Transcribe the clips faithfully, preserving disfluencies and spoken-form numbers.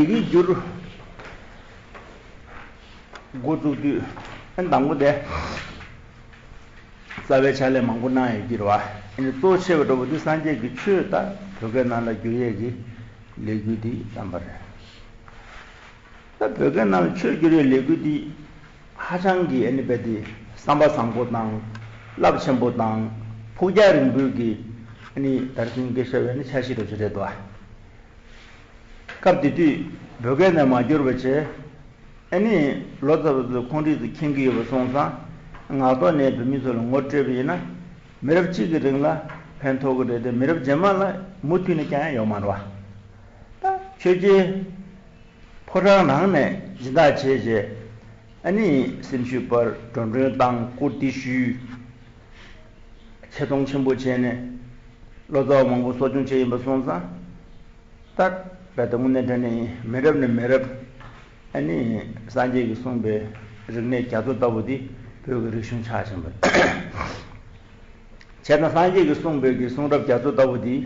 ཡི་གེ་བསྒྱུར་འགོ་བཙུགས་དུས། ཨ་ནི་དང་པོ་དེ་རྩ་བའི་ཕྱག་ལས་མང་པོ་གནང་ཡོད་ཀྱི་རེད་བ། ཨ་ནི་གཙོ་ཆེ་བ་འདྲ་བོ་འདི་སངས་རྒྱས་ཀྱི་ཆོས་ད་བོད་སྐད་ནང་ལ་བསྒྱུར་ཡས་ཀྱི་ལས་འགུལ་འདི་བརྩམས་པ་རེད། ད་བོད་སྐད་ནང་ལ་ཆོས་བསྒྱུར་ཡས་ལས་འགུལ་འདི་ཧ་ཅང་གི་ཨ་ནི་རྦད་དེ་བསམ་པ་བཟང་པོ་དང་། རླབས་ཆེན་པོ་དང་། ཕུགས་རྒྱང་རིང་པོའི་གི་ཨ་ནི་དར་ཞིང་རྒྱས་ཤར་བའི་ཨ་ནི་འཆར་གཞི་འདྲ་བོ་ཅིག་རེད་འདུག་ཨ། སྐབས་དེ་དུས་བོད་སྐད་ནས་མ་བསྒྱུར་བ་བྱས། ཨ་ནི་ལོ་ཙཱ་བ་ཚོས་ཁོང་རིགས་ཚོ་མཁྱེན་གྱི་ཡོད་པ་སོང་ཙང་། ངག་ཐོག་ནས་བོད་མི་ཚོ་ལ་ངོ་སྤྲོད་པ་ཡིན་ན། མི་རབས་གཅིག་གི་རིང་ལ་ཕན་ཐོགས་ཀྱི་རེད་དེ། མི་རབས་རྗེས་མ་ལ་མུ་མཐུད་ནས་ཀྱང་ཡང་ཡོང་མ་རེད་བ། ད་ཆོས་རྗེ་ཕོ་བྲང་རང་ནས་སྦྱིན་བདག་བྱས་རྗེས། ཨ་ནི་སེམས་ཤུགས་སྤར། འགྲོ་གྲོན་བཏང་། བཀུར་སྟི་ཞུས། ཆེ་མཐོང་ཆེན་པོ་བྱས་ནས་ལོ་ཙཱ་བ་མང་པོ་གསོ་སྐྱོང་བྱས་ཡིན་པ་སོང་ཙང་། ད་རྦད་དེ་དངོས་གནས་དྲང་གནས་ཡིན། མི་རབས་ནས་མི་རབས། ཨ་ནི་སངས་རྒྱས་ཀྱིས་གསུངས་པའི་རིག་གནས་རྒྱ་མཚོ་ལྟ་བུ་འདི་བོད་ཀྱི་རིག་གཞུང་ཆགས་ཕྱིན་པ་རེད། བྱས་ཙང་སངས་རྒྱས་ཀྱིས་གསུངས་པའི་གི་གསུང་རབ་རྒྱ་མཚོ་ལྟ་བུ་འདི་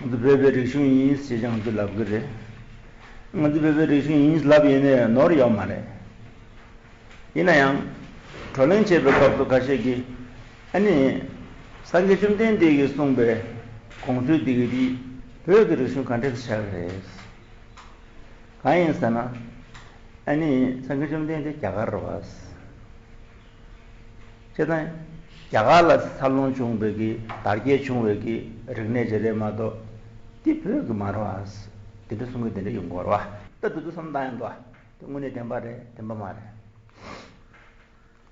ང་ཚོ་བོད་པའི་རིག་གཞུང་ཡིན་ཞེས་ཀྱང་ང་ཚོས་ལབ་ཀྱི་རེད། ང་ཚོ་བོད་པའི་རིག་གཞུང་ཡིན་ལབ་ཡིན་ནའི་ནོར་ཡོད་མ་རེད། ཡིན་ན་ཡང་། བགྲོ་གླེང་བྱེད་པའི་སྐབས་སུ་ཁ་ཤས་ཀྱིས། ཨ་ནི་སངས་རྒྱས་བཅོམ་ལྡན་འདས་ཀྱིས་གསུངས་པའི་དགོངས་ཚུལ་འདི་གི་འདི་བོད་ཀྱི་རིག་གཞུང་ག་འདྲས་ཆགས་རེད། གང་ཡིན་ཟེར་ན། ཨ་ནི་སངས་རྒྱས་བཅོམ་ལྡན་འདས་རྒྱ་གར་རེད་བ། བྱས་ཙང་རྒྱ་གར་ལ་འཚར་ལོངས་བྱུང་བའི་གི་དར་རྒྱས་བྱུང་བའི་གི་རིག་གནས་ཅིག་རེད་མ་གཏོགས། འདི་བོད་ཀྱི་མ་རེད་བ། དེ་འདྲ་གསུང་གི་དེ་འདྲ་ཡོང་གི་ཡོད་རེད་བ། ད་དེ་ཚོ་བསམ་བློ་བཏང་ཡོང་དུས། དེ་དངོས་གནས་བདེན་པ་རེད། བདེན་པ་མ་རེད།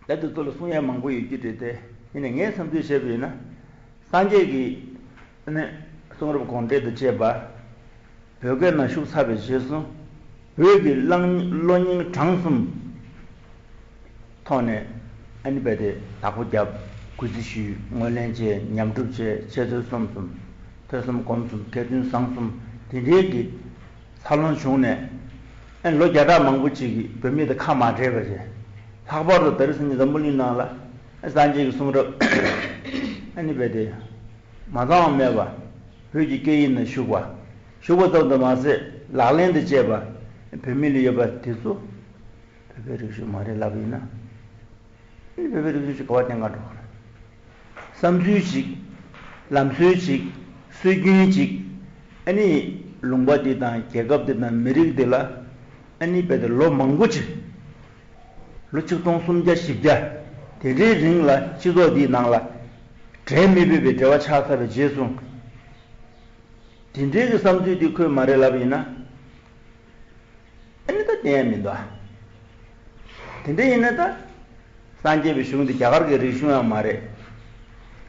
ད་དེ་ཚོ་ལ་གསུང་ཡ་མང་པོ་ཡོད་ཀྱི་རེད་དེ། ཡིན་ནའི་ངས་བསམ་ཚུལ་བཤད་པ་ཡིན་ན། སངས་རྒྱས་ཀྱི་ནི་གསུང་རབ་དགོངས་འགྲེལ་དང་བཅས་པ་བོད་སྐད་ནང་ཞུགས་ཚར་བའི་རྗེས་སུ། བོད་ཀྱི་གླང་གློ་སྙིང་བྲང་གསུམ་ཐོག་ནས་ཨ་ནི་རྦད་དེ་བདག་པོ་བརྒྱབ། གུས་བརྩི་ཞུས། ངོས་ལེན་བྱས། ཉམས་སྒྲུབ་བྱས། འཆད་རྩོད་རྩོམ་གསུམ། ཐོས་བསམ་སྒོམ་གསུམ། མཁས་བཙུན་བཟང་གསུམ། དེ་འདྲའི་གི་འཚར་ལོངས་བྱུང་ནས། ཨ་ནི་ལོ་བརྒྱ་ཕྲག་མང་པོ་ཅིག་གི་བོད་མི་དང་ཁ་མ་བྲལ་བ་རེད། ལྷག་པར་དུ་ད་རེས་སང་ཉིན་འཛམ་བུ་གླིང་ནང་ལ་སངས་རྒྱས་ཀྱི་གསུང་རབ་ཨ་ནི་རྦད་དེ་མ་ཚང་བ་མེད་པ། བོད་ཀྱི་སྐད་ཡིག་ནང་ཞུགས་པ། ཞུགས་པ་ཙམ་དུ་མ་ཟད་ལག་ལེན་དུ་བྱས་པ་བོད་མི་ལ་ཡོད་པ་དེ་ཚོ་བོད་པའི་རིག་གཞུང་མ་རེད་ལབ་ཡིན་ན། ཨ་ནི་བོད་པའི་རིག་གཞུང་ཞིག་ག་པར་བསྟན་ག་འགྲོ་གི་རེད། བསམ་ཚུལ་ཞིག། ལམ་སྲོལ་ཞིག། སྲོལ་རྒྱུན་ཞིག། ཨ་ནི་ལུང་པ་འདི་དང་རྒྱལ་ཁབ་འདི་དང་མི་རིགས་འདི་ལ་ཨ་ནི་རྦད་དེ་ལོ་མང་པོ་ཅིག། ལོ་ཆིག་སྟོང་སུམ་བརྒྱ་བཞི་བརྒྱ་དེ་འདྲའི་རིང་ལ་སྤྱི་ཚོགས་འདིའི་ནང་ལ་འབྲལ་མི་ཕོད་པའི་འབྲེལ་བ་ཆགས་ཚར་བའི་རྗེས་སུ། དེ་འདྲའི་གི་བསམ་ཚུལ་འདི་ཁོས་མ་རེད་ལབ་ཡིན་ན། ཨ་ནི་ད་བསྟན་ཡ་མི་འདུག་ཨ། དེ་འདྲ་ཡིན་ན་ད། སངས་རྒྱས་པའི་གཞུང་འདི་རྒྱ་གར་གྱི་རིག་གཞུང་ཡང་མ་རེད།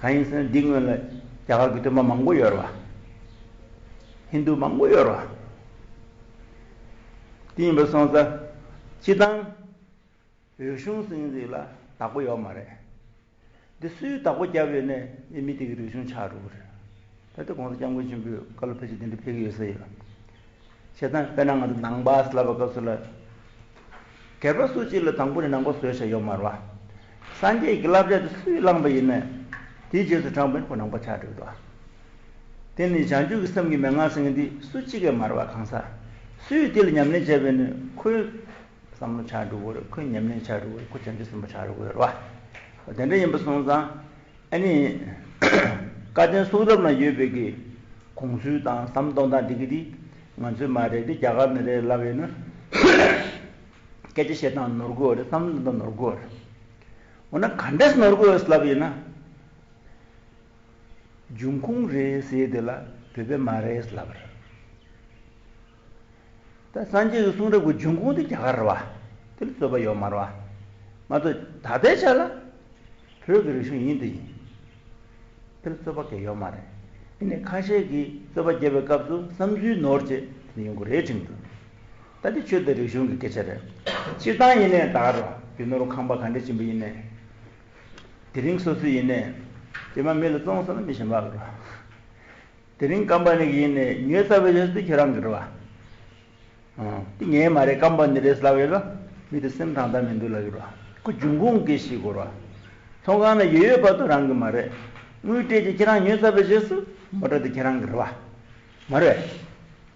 གང་ཡིན་ཟེར་ན་འདི་སྔོན་ལ་རྒྱ་གར་གྱི་སྟོན་པ་མང་པོ་ཡོད་རེད་བ། ཧིན་དུ་མང་པོ་ཡོད་རེད་བ། དེ་ཡིན་པ་སོང་ཙང་། སྤྱིར་བཏང་། བོད་གཞུང་ཟེར་མཁན་ཅིག་ལ་བདག་པོ་ཡོད་མ་རེད། འདི་སུས་བདག་པོ་བརྒྱབ་ཡོད་ནའི་མི་དེ་གི་རིག་གཞུང་ཆགས་འགྲོ་གི་རེད། ད་ལྟ་༸གོང་ས་༸སྐྱབས་མགོན་ཆེན་པོས་བཀའ་སློབ་ཕལ་ཆེར་འདི་འདྲ་ཕེབས་ཀྱི་ཡོད་ས་ཡོད། བྱས་ཙང་དཔེར་ན་ང་ཚོ་ནང་པ་ཟེར་ལབ་པའི་སྐབས་སུ་ལ། སྒེར་པ་སུ་གཅིག་ལ་དང་པོ་ནས་ནང་པ་བཟོས་བཞག་ཡོད་མ་རེད་བ། སངས་རྒྱས་ཀྱི་བསླབ་བྱ་དེ་སུས་བླངས་པ་ཡིན་ནའི། དེའི་རྗེས་སུ་འབྲངས་པ་ཡིན་ན་ཁོ་ནང་པ་ཆགས་འགྲོ་གི་འདུག་དེ་ནི་བྱང་ཆུབ་ཀྱི་སེམས་ཀྱི་མན་ངག་ཟེར་མཁན་འདི་སུ་གཅིག་གིས་མ་རེད་བ། གང་ཟག་སུས་དེ་ལ་ཉམས་ལེན་བྱས་པ་ཡིན་ནའི་ཁོའི་བསམ་བློ་ཆགས་འགྲོ་གི་རེད། ཁོའི་ཉམས་ལེན་ཆགས་འགྲོ་གི་རེད། ཁོ་བྱང་ཆུབ་སེམས་དཔའ་ཆགས་འགྲོ་གི་ཡོད་རེད་བ། དེ་འདྲ་ཡིན་པ་སོང་ཙང་། ཨ་ནི། བཀའ་བསྟན་གསུང་རབ་ན་ཡོད་པའི་གི་གོང་ཚུལ་དང་བསམ་གཏོང་སྟངས་འདི་གི་འདི་ང་ཚོའི་མ་རེད། འདི་རྒྱ་གར་ནས་རེད་ལབ་ཡིན་ན། སྐད་ཆ་བཤད་སྟངས་ནོར་གི་ཡོད་རེད། བསམ་བློ་གཏོང་སྟངས་ནོར་གི་ཡོད་རེད། འོ་ན་ག་འདྲས་ནོར་གི་ཡོད་ལབ་ཡིན་ན། འབྱུང་ཁུངས་རེད་ཟེར་དེ་ལ་བོད་པས་མ་རེད་ལབ་པ་རེད། ད་སངས་རྒྱས་ཀྱི་གསུང་རབ་ཀྱི་འབྱུང་ཁུངས་དེ་རྒྱ་གར་རེད་བ། དེ་ལ་རྩོད་པ་ཡོད་མ་རེད་བ། མ་གཏོགས་ད་ལྟའི་ཆ་ལ་བོད་ཀྱི་རིག་གཞུང་ཡིན་དེ་ཡིན། དེ་ལ་རྩོད་པ་གང་ཡང་ཡོད་མ་རེད། ཡིན་ནའི་ཁ་ཤས་ཀྱིས་རྩོད་པ་བརྒྱབ་པའི་སྐབས་སུ་བསམ་ཚུལ་ནོར་བྱས་དེ་ཡོང་གི་རེད་དྲན་གྱི་འདུག་ད་དེ་ཆོས་དང་རིག་གཞུང་གི་སྐད་ཆ་རེད། སྤྱིར་བཏང་ཡིན་ནའི་ད་ག་རེད་བ། རྒྱུ་ནོར་ཁང་པ་ག་འདྲ་ཕྱིན་པ་ཡིན་ནའི། དེ་རིང་སོ་སོ་ཡིན་ནའི། རྗེས་མ་མི་ལ་བཙོང་སོང་ན་མི་གཞན་པ་ལ་རོ། དེ་རིང་ཀམ་པ་ནི་གི་ཡིན་ནའི་ཉོས་ཚར་བའི་རྗེས་སུ་དེ་ཁྱེད་རང་གི་རེད་བ། ཨང་། དེ་ངའི་མ་རེད། ཀམ་པ་ནི་རེད་ལབ་ཡོད་ལ། མི་དེ་སེམས་དྲང་ད་མི་འདུག་ལབ་ཀྱི་རེད་བ། ཁོ་འབྱུང་ཁུངས་སྐད་ཤེས་དགོས་རེད་བ། ཚོང་ཁང་ན་ཡོད་ཡོད་བར་དུ་རང་གི་མ་རེད། དངུལ་སྤྲད་ཀྱི་ཁྱེད་རང་ཉོས་ཚར་བའི་རྗེས་སུ་མོ་ཊ་དེ་ཁྱེད་རང་གི་རེད་བ། མ་རེད།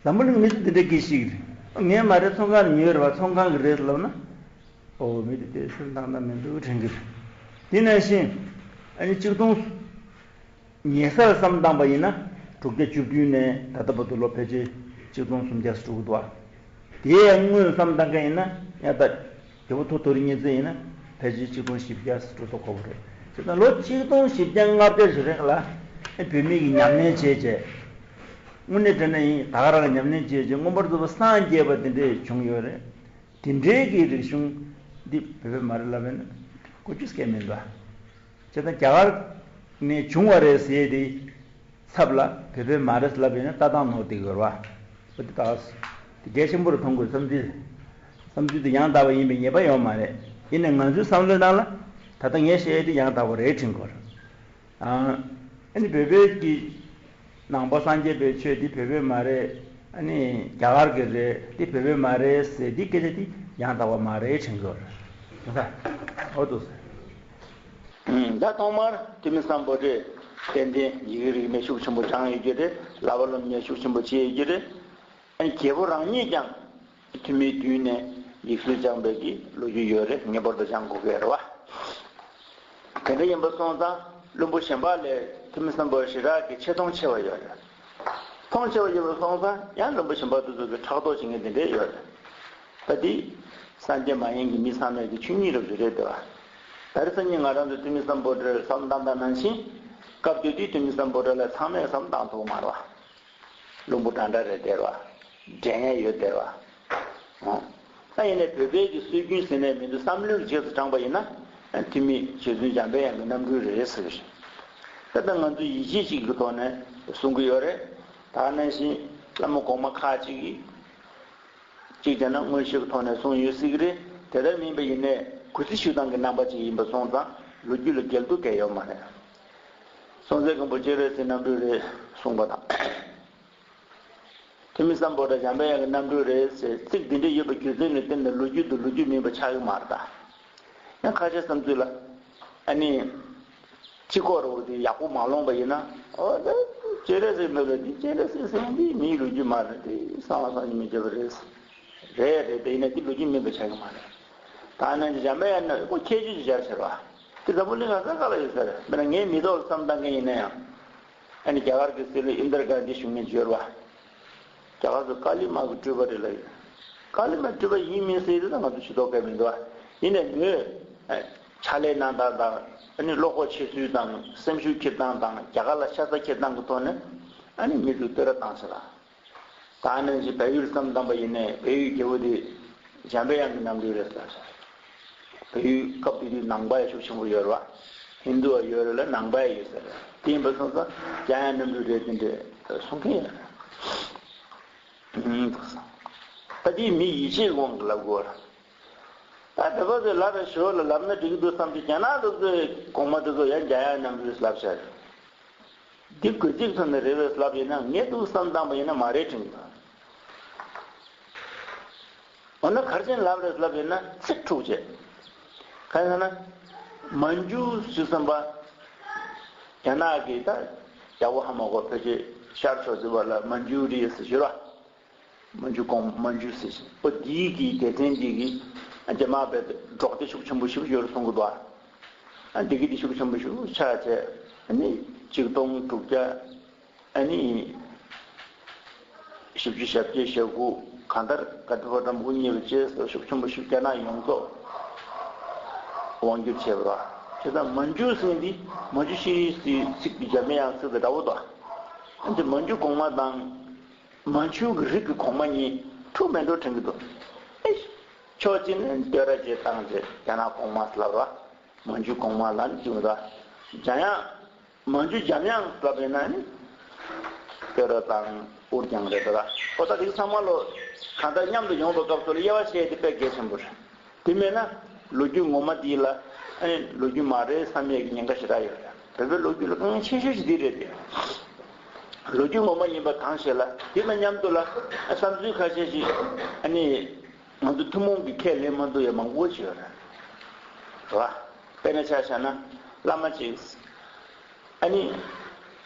འཛམ་བུ་གླིང་མི་ཚོ་དེ་འདྲ་སྐད་ཤེས་ཀྱི་རེད། ངས་མ་རེད། ཚོང་ཁང་ནས་ཉོས་རེད་བ། ཚོང་ཁང་གི་རེད་ལབ་ན། ཨོ་མི་དེ་དེ་སེམས་ཐག་ན་མི་འདུག་དྲན་གི་རེད། དེ་ནང་བཞིན་ཨ་ནི་གཅིག་སྟོང་ཉེ་སར་བསམ་བཏང་པ་ཡིན་ན། དྲུག་བརྒྱ་བཅུ་བདུན་ནས་ད་ལྟ་བར་དུ་ལོ་ཕལ་ཆེར་གཅིག་སྟོང་སུམ་བརྒྱ་ཙམ་འགྲོ་གི་འདུག་ཨ། དེའི་སྔོན་བསམ་བཏང་མཁན་ཡིན་ན་ཡང་ད་རྒྱལ་པོ་ཐོ་ཐོ་རི་གཉན་བཙན་ཡིན་ན་ཕལ་ཆེར་གཅིག་སྟོང་བཞི་བརྒྱ་ཙམ་འགྲོ་ཐུབ་ཁག་པོ་རེད། བྱས་ཙང་ལོ་གཅིག་སྟོང་བཞི་བརྒྱ་ལྔ་བརྒྱ་ཞིག་རིང་ལ་བོད་མི་གིས་ཉམས་ལེན་བྱས་བྱས། དངོས་གནས་དྲང་གནས་ཡིན། ད་ག་རང་ཉམས་ལེན་བྱས་བྱས་མངོན་པར་རྫོགས་པར་སངས་རྒྱས་པ་དེ་འདྲས་བྱུང་ཡོད་རེད། དེ་འདྲའི་གི་རིག་གཞུང་འདི་བོད་པས་མ་རེད་ལབ་ཡིན་ན་གོ་རྒྱུ་སྐད་མི་འདུག་ཨ། བྱས་ཙང་རྒྱ་གར་ནས་བྱུང་བ་རེད་ཟེར་དེ་ཚབ་ལ་བོད་པས་མ་རེད་ལབ་ཡིན་ན་ལྟ་སྟངས་ནོར་བསྡད་ཡོད་རེད་བ། འོ་དེ་ད་དེ་གལ་ཆེན་པོ་རུ་མཐོང་དགོས། བསམ་ཚུལ་བསམ་ཚུལ་དེ་ཡང་དག་པ་ཡིན་པའི་ངེས་པ་ཡོད་མ་རེད། ཡིན་ནའི་ང་ཚོའི་བསམ་བློའི་ནང་ལ་ད་ལྟ་ངས་བཤད་ཡས་དེ་ཡང་དག་པ་རེད་དྲན་གྱི་ཡོད་རེད། ཨ་ནི་བོད་པའི་གི་ནང་པ་སངས་རྒྱས་པའི་ཆོས་འདི་བོད་པའི་མ་རེད། ཨ་ནི་རྒྱ་གར་གྱི་རེད། འདི་བོད་པའི་མ་རེད་ཟེར། འདི་སྐད་ཆ་འདི་ཡང་དག་པ་མ་རེད་དྲན་གྱི་ཡོད་རེད། ད་འོ་འདུག་ཟེར། ད་ཐོག་མར་ཐོན་མི་སམ་བྷོ་ཊས་ཏན་ཏན་ཡི་གེ་རིག་གནས་ཤུགས་ཆེན་པོ་སྦྱངས་ཡོད་ཀྱི་རེད། བསླབ་པ་སློབ་གཉེར་ཤུགས་ཆེན་པོ་བྱས་ཡོད་ཀྱི་རེད། ཨ་ནི་རྒྱལ་པོ་རང་ཉིད་ཀྱང་ཐོན་མིའི་དུས་ནས་ཡིག་སྲོལ་སྦྱངས་པའི་གི་ལོ་རྒྱུས་ཡོད་རེད། ངེས་པར་དུ་སྦྱང་དགོས་ཀྱི་རེད་བ། དེ་འདྲ་ཡིན་པ་སོང་ཙང་བློན་པོ་གཞན་པ་ལས་ཐོན་མི་སམ་བྷོ་ཊ་ཞེ་དྲག་གི་ཆེ་མཐོང་ཆེ་བ་ཡོད་རེད། མཐོང་ཆེ་བ་ཡོད་པ་སོང་ཙང་ཡང་བློན་པོ་གཞན་པ་དེ་ཚོ་གི་ཕྲག་དོག་བྱེད་མཁན་དེ་འདྲས་ཡོད་རེད། ད་འདི་སངས་རྒྱས་མ་ཡིན་གྱི་མི་ཚང་མས་ཀྱི་ཆོས་ཉིད་རབ་ཏུ་རེད་དེ་བ། ད་རེས་སང་ཉིན་ང་རང་ཚོ་ཐོན་མི་སམ་བྷོ་ཊར་བསམ་བཏང་བཏང་ནང་བཞིན་སྐབས་དེ་དུས་ཐོན་མི་སམ་བྷོ་ཊ་ལ་ཚང་མས་བསམ་བཏང་ཐུབ་མ་རེད་བ། བླུན་པོ་འདྲ་འདྲ་རེད་དེ་བ། འགྲན་ཡ་ཡོད་དེ་བ། ཨོ། ད་ཡིན་ནའི་བོད་པའི་གི་སྲོལ་རྒྱུན་ཟེར་ནས་མི་འདུག། བསམ་བློའི་རྗེས་སུ་འབྲངས་པ་ཡིན་ན་ཐོན་མི་རྗེ་བཙུན་འཇམ་པའི་དབྱངས་ཀྱི་རྣམ་སྤྲུལ་རེད་ཟེར་གི་རེད། ད་ལྟ་ང་ཚོས་ཡིད་ཆེས་གཅིག་གི་ཐོག་ནས་གསུང་གི་ཡོད་རེད། ད་ག་ནང་བཞིན་བླ་མ་གོང་མ་ཁག་ཅིག་གིས། གཅིག་བྱས་ན་མངོན་ཤེས་ཀྱི་ཐོག་ནས་གསུངས་ཡོད་སྲིད་ཀྱི་རེད། དེ་ལྟར་མིན་པ་ཡིན་ནའི་གུས་བརྩི་ཞུ་སྟངས་ཀྱི་རྣམ་པ་ཅིག་ཡིན་པ་སོང་ཙང་ལོ་རྒྱུས་ལ་འགལ་འདུ་གང་ཡང་ཡོད་མ་རེད། སྲོང་བཙན་སྒམ་པོ་སྤྱན་རས་གཟིགས་རྣམ་སྤྲུལ་རེད་གསུངས་པ་དང་། ཐོན་མི་སམ་བྷོ་ཊ་འཇམ་པའི་དབྱངས་ཀྱི་རྣམ་སྤྲུལ་རེད་ཟེར་ཚིག་འདི་འདྲ་ཡོད་པའི་རྒྱུ་མཚན་ལ་བརྟེན་ནས་ལོ་རྒྱུས་དང་ལོ་རྒྱུས་མིན་པ་ཆགས་ཀྱི་མ་རེད་ད། ཡང་ཁ་ཤས་བསམ་ཚུལ་ལ། ཨ་ནི། སྤྱི་ཁོག་རོགས་དེ་ཡག་པོ་མ་ལོངས་པ་ཡིན་ན། ཨོ་ད། སྤྱན་རས་གཟིགས་འདུག་ལ་དེ་སྤྱན་རས་གཟིགས་ཟེར་མཁན་དེ་མིའི་ལོ་རྒྱུས་མ་རེད་དེ་གསང་བ་སངས་རྒྱས་མི་འཇོག་པ་རེད། རེད་རེད་དེ་ཡིན་ན་དེ་ལོ་རྒྱུས་མིན་པ་ཆགས་ཀྱི་མ་རེད། ད་ནང་གི་འཇམ་པའི་དབྱངས་ནི་ཁོ་ཁྱད་ཆོས་ཅིག་སྦྱར་ཟེར་བ། དེ་འཛམ་བུ་གླིང་ག་ས་ག་ལ་ཡོད་ཟེར། དཔེར་ན་ངའི་མི་ཐོག་ལ་བསམ་བཏང་མཁན་ཡིན་ན་ཡང་། ཨ་ནི་རྒྱ་གར་གྱི་སྲིད་བློན་ཨིན་དར་གྷན་དྷི་བཞུགས་མཁན་ཅིག་ཡོད་རེད་བ། རྒྱ་གར་ཚོ་ཀ་ལི་མ་གི་སྤྲུལ་པ་རེད་ལ་ཡོད། ཀ་ལི་མ་སྤྲུལ་པ་ཡིན་མིན་ཟེར་དེ་ད་ང་ཚོ་ཇུས་གཏོགས་གལ་མི་འདུག་བ། ཡིན་ནའི་མོས། ཕྱག་ལས་གནང་སྟངས་དང་། ཨ་ནི་བློ་ཁོག་ཆེ་ཚུལ་དང་སེམས་ཤུགས་འཁྱེར་སྟངས་དང་རྒྱ་གར་ལ་ཤ་ཚ་འཁྱེར་སྟངས་ཀྱི་ཐོག་ནས་ཨ་ནི་མི་ཚོས་བསྟོད་ར་བཏང་ཟེར་ལ། ད་ནང་བཞིན་བལ་ཡུལ་བསམ་བཏང་པ་ཡིན་ནའི་བལ་ཡུལ་རྒྱལ་པོ་དེ་འཇམ་པའི་དབྱངས་ཀྱི་རྣམ་སྤྲུལ་རེད་ཟེར། བལ་ཡུལ་སྐབས་དེ་དུས་ནང་པ་ཡང་ཤུགས་ཆེན་པོ་ཡོད་རེད་བ། ཧིན་དུ་བ་ཡོད་རེད་ལ་ནང་པ་ཡང་ཡོད་ཟེར། དེ་ཡིན་པ་སོང་ཙང་འཇམ་དབྱངས་རྣམ་སྤྲུལ་རེད་དེ་འདྲས་གསུང་མཁན་ཡོད་རེད། ད་དེ་མི་ཡིད་ཆེས་དབང་གིས་ལབ་དགོས་རེད། ད་བོད་པ་ཚོས་ལབ་རེད་ཞོར་ལ་ལབ་ན་འགྲིག་གི་འདུག་བསམ་གྱི། རྒྱ་ནག་དེ་ཚོས་གོང་མ་དེ་ཚོ་ཡང་འཇམ་དབྱངས་རྣམ་སྤྲུལ་ལབ་བྱས་རེད། འདི་དགོས་ཚིག་ཐོག་ནས་རེད་པས་ལབ་ཡིན་ན་ངས་འདུག་བསམ་བཏང་པ་ཡིན་ན་མ་རེད་དྲན་གྱི་འདུག་འོ་ན་ག་རེ་བྱས་ལབ་རེད་ལབ་ཡིན་ན་ཚིག་འཁྲུག་བྱས། གང་ཡིན་ཟེར་ན། མན་ཇུ་ཞུ་བསམ་པ། རྒྱ་ནག་གི་ད་རྒྱལ་པོ་ཧ་མ་གོ་བོད་ཀྱི་ཤར་ཕྱོགས་ཟེར་བ་ལ་མན་ཇུ་རི་ཟེར་ཞུ་ར། མན་ཇུ་གོང་མན་ཇུ་ཟེར་ཞིང་ཨོ་དེའི་གི་སྡེ་ཚན་འདི་གི་རྒྱ་དམར་པའི་འབྲོག་སྡེ་ཤུགས་ཆེན་པོ་ཞིག་ཡོད་རེད་གསུང་གི་འདུག་ཨ། ཨ་འདི་གི་འདི་ཤུགས་ཆེན་པོ་ཞིག་ཆགས་བྱས་ཨ་ནི་ཆིག་སྟོང་དྲུག་བརྒྱ་ཨ་ནི་བཞི་བཅུ་ཞེ་བརྒྱད་ཞེ་དགུ་གང་ལྟར་ག་དུས་བ་དམ་པོ་གཉིས་པ་བཅས་སུ་ཤུགས་ཆེན་པོ་ཞིག་རྒྱ་ནག་ཡོངས་རྫོགས་དབང་བསྒྱུར་བྱས་པ་རེད། བྱས་ཙང་མན་ཇུ་ཟེར་འདི་མན་ཇུ་ཤི་རི་ཟེར་ཚིག་འདི་འཇམ་དབྱངས་ཚིག་དང་འདྲ་བོ་འདུག་ཨ། འདི་མན་ཇུ་གོང་མ་དང་། མན་ཇུ་གི་རིགས་ཀྱི་གོང་མ་གཉིས་འཁྲུག་མེད་འགྲོ་དྲན་གྱི་འདུག་ཨེ། ཕྱོགས་གཅིག་ནས་བསྟོད་ར་བྱེད་སྟངས་བྱེད་རྒྱ་ནག་གོང་མ་ལབ་ར། མན་ཇུ་གོང་མ་ལབ་ནས་བྱུང་ར། འཇམ་དབྱངས། མན་ཇུ་འཇམ་དབྱངས་ལབ་ཡིན་ན་ནི། བསྟོད་ར་དང་འུར་རྒྱང་རེད་དོ་ར། ཨོ་ད་དེ་ཚང་མ་ལོ། གང་ལྟར་མཉམ་དུ་ཡོང་བའི་སྐབས་སུ་ལ་དབྱེ་བ་ཕྱེ་ཡས་དེ་དཔེ་གལ་ཆེན་པོ་རེད། དེ་མེད་ན། ལོ་རྒྱུས་ངོ་མ་འདི་ལ། ཨ་ནི་ལོ་རྒྱུས་མ་རེད་བསམ་ཡས་ཀྱི་ཉེན་ཁ་ཞེ་དྲག་ཡོད་རེད། བོད་པའི་ལོ་རྒྱུས་ལ་དཀའ་ངལ་ཆེ་ཤོས་ཤིག་འདི་རེད་དེ། ལོ་རྒྱུས་ངོ་མ་ཡིན་པ་གང་ཞིག་ལ་དེ་དང་མཉམ་དུ་ལ་བསམ་ཚུལ་ཁ་ཤས་ཤིག་ཨ་ནི་ང་ཚོ་ཐུན་མོང་གི་ཁས་ལེན་མ་ཐུབ་ཡ་མང་པོ་ཞིག་ཡོད་རེད། རེད་བ། དཔེར་ན་ཆ་བཞག་ན་བླ་མ་གཅིག་ཨ་ནི་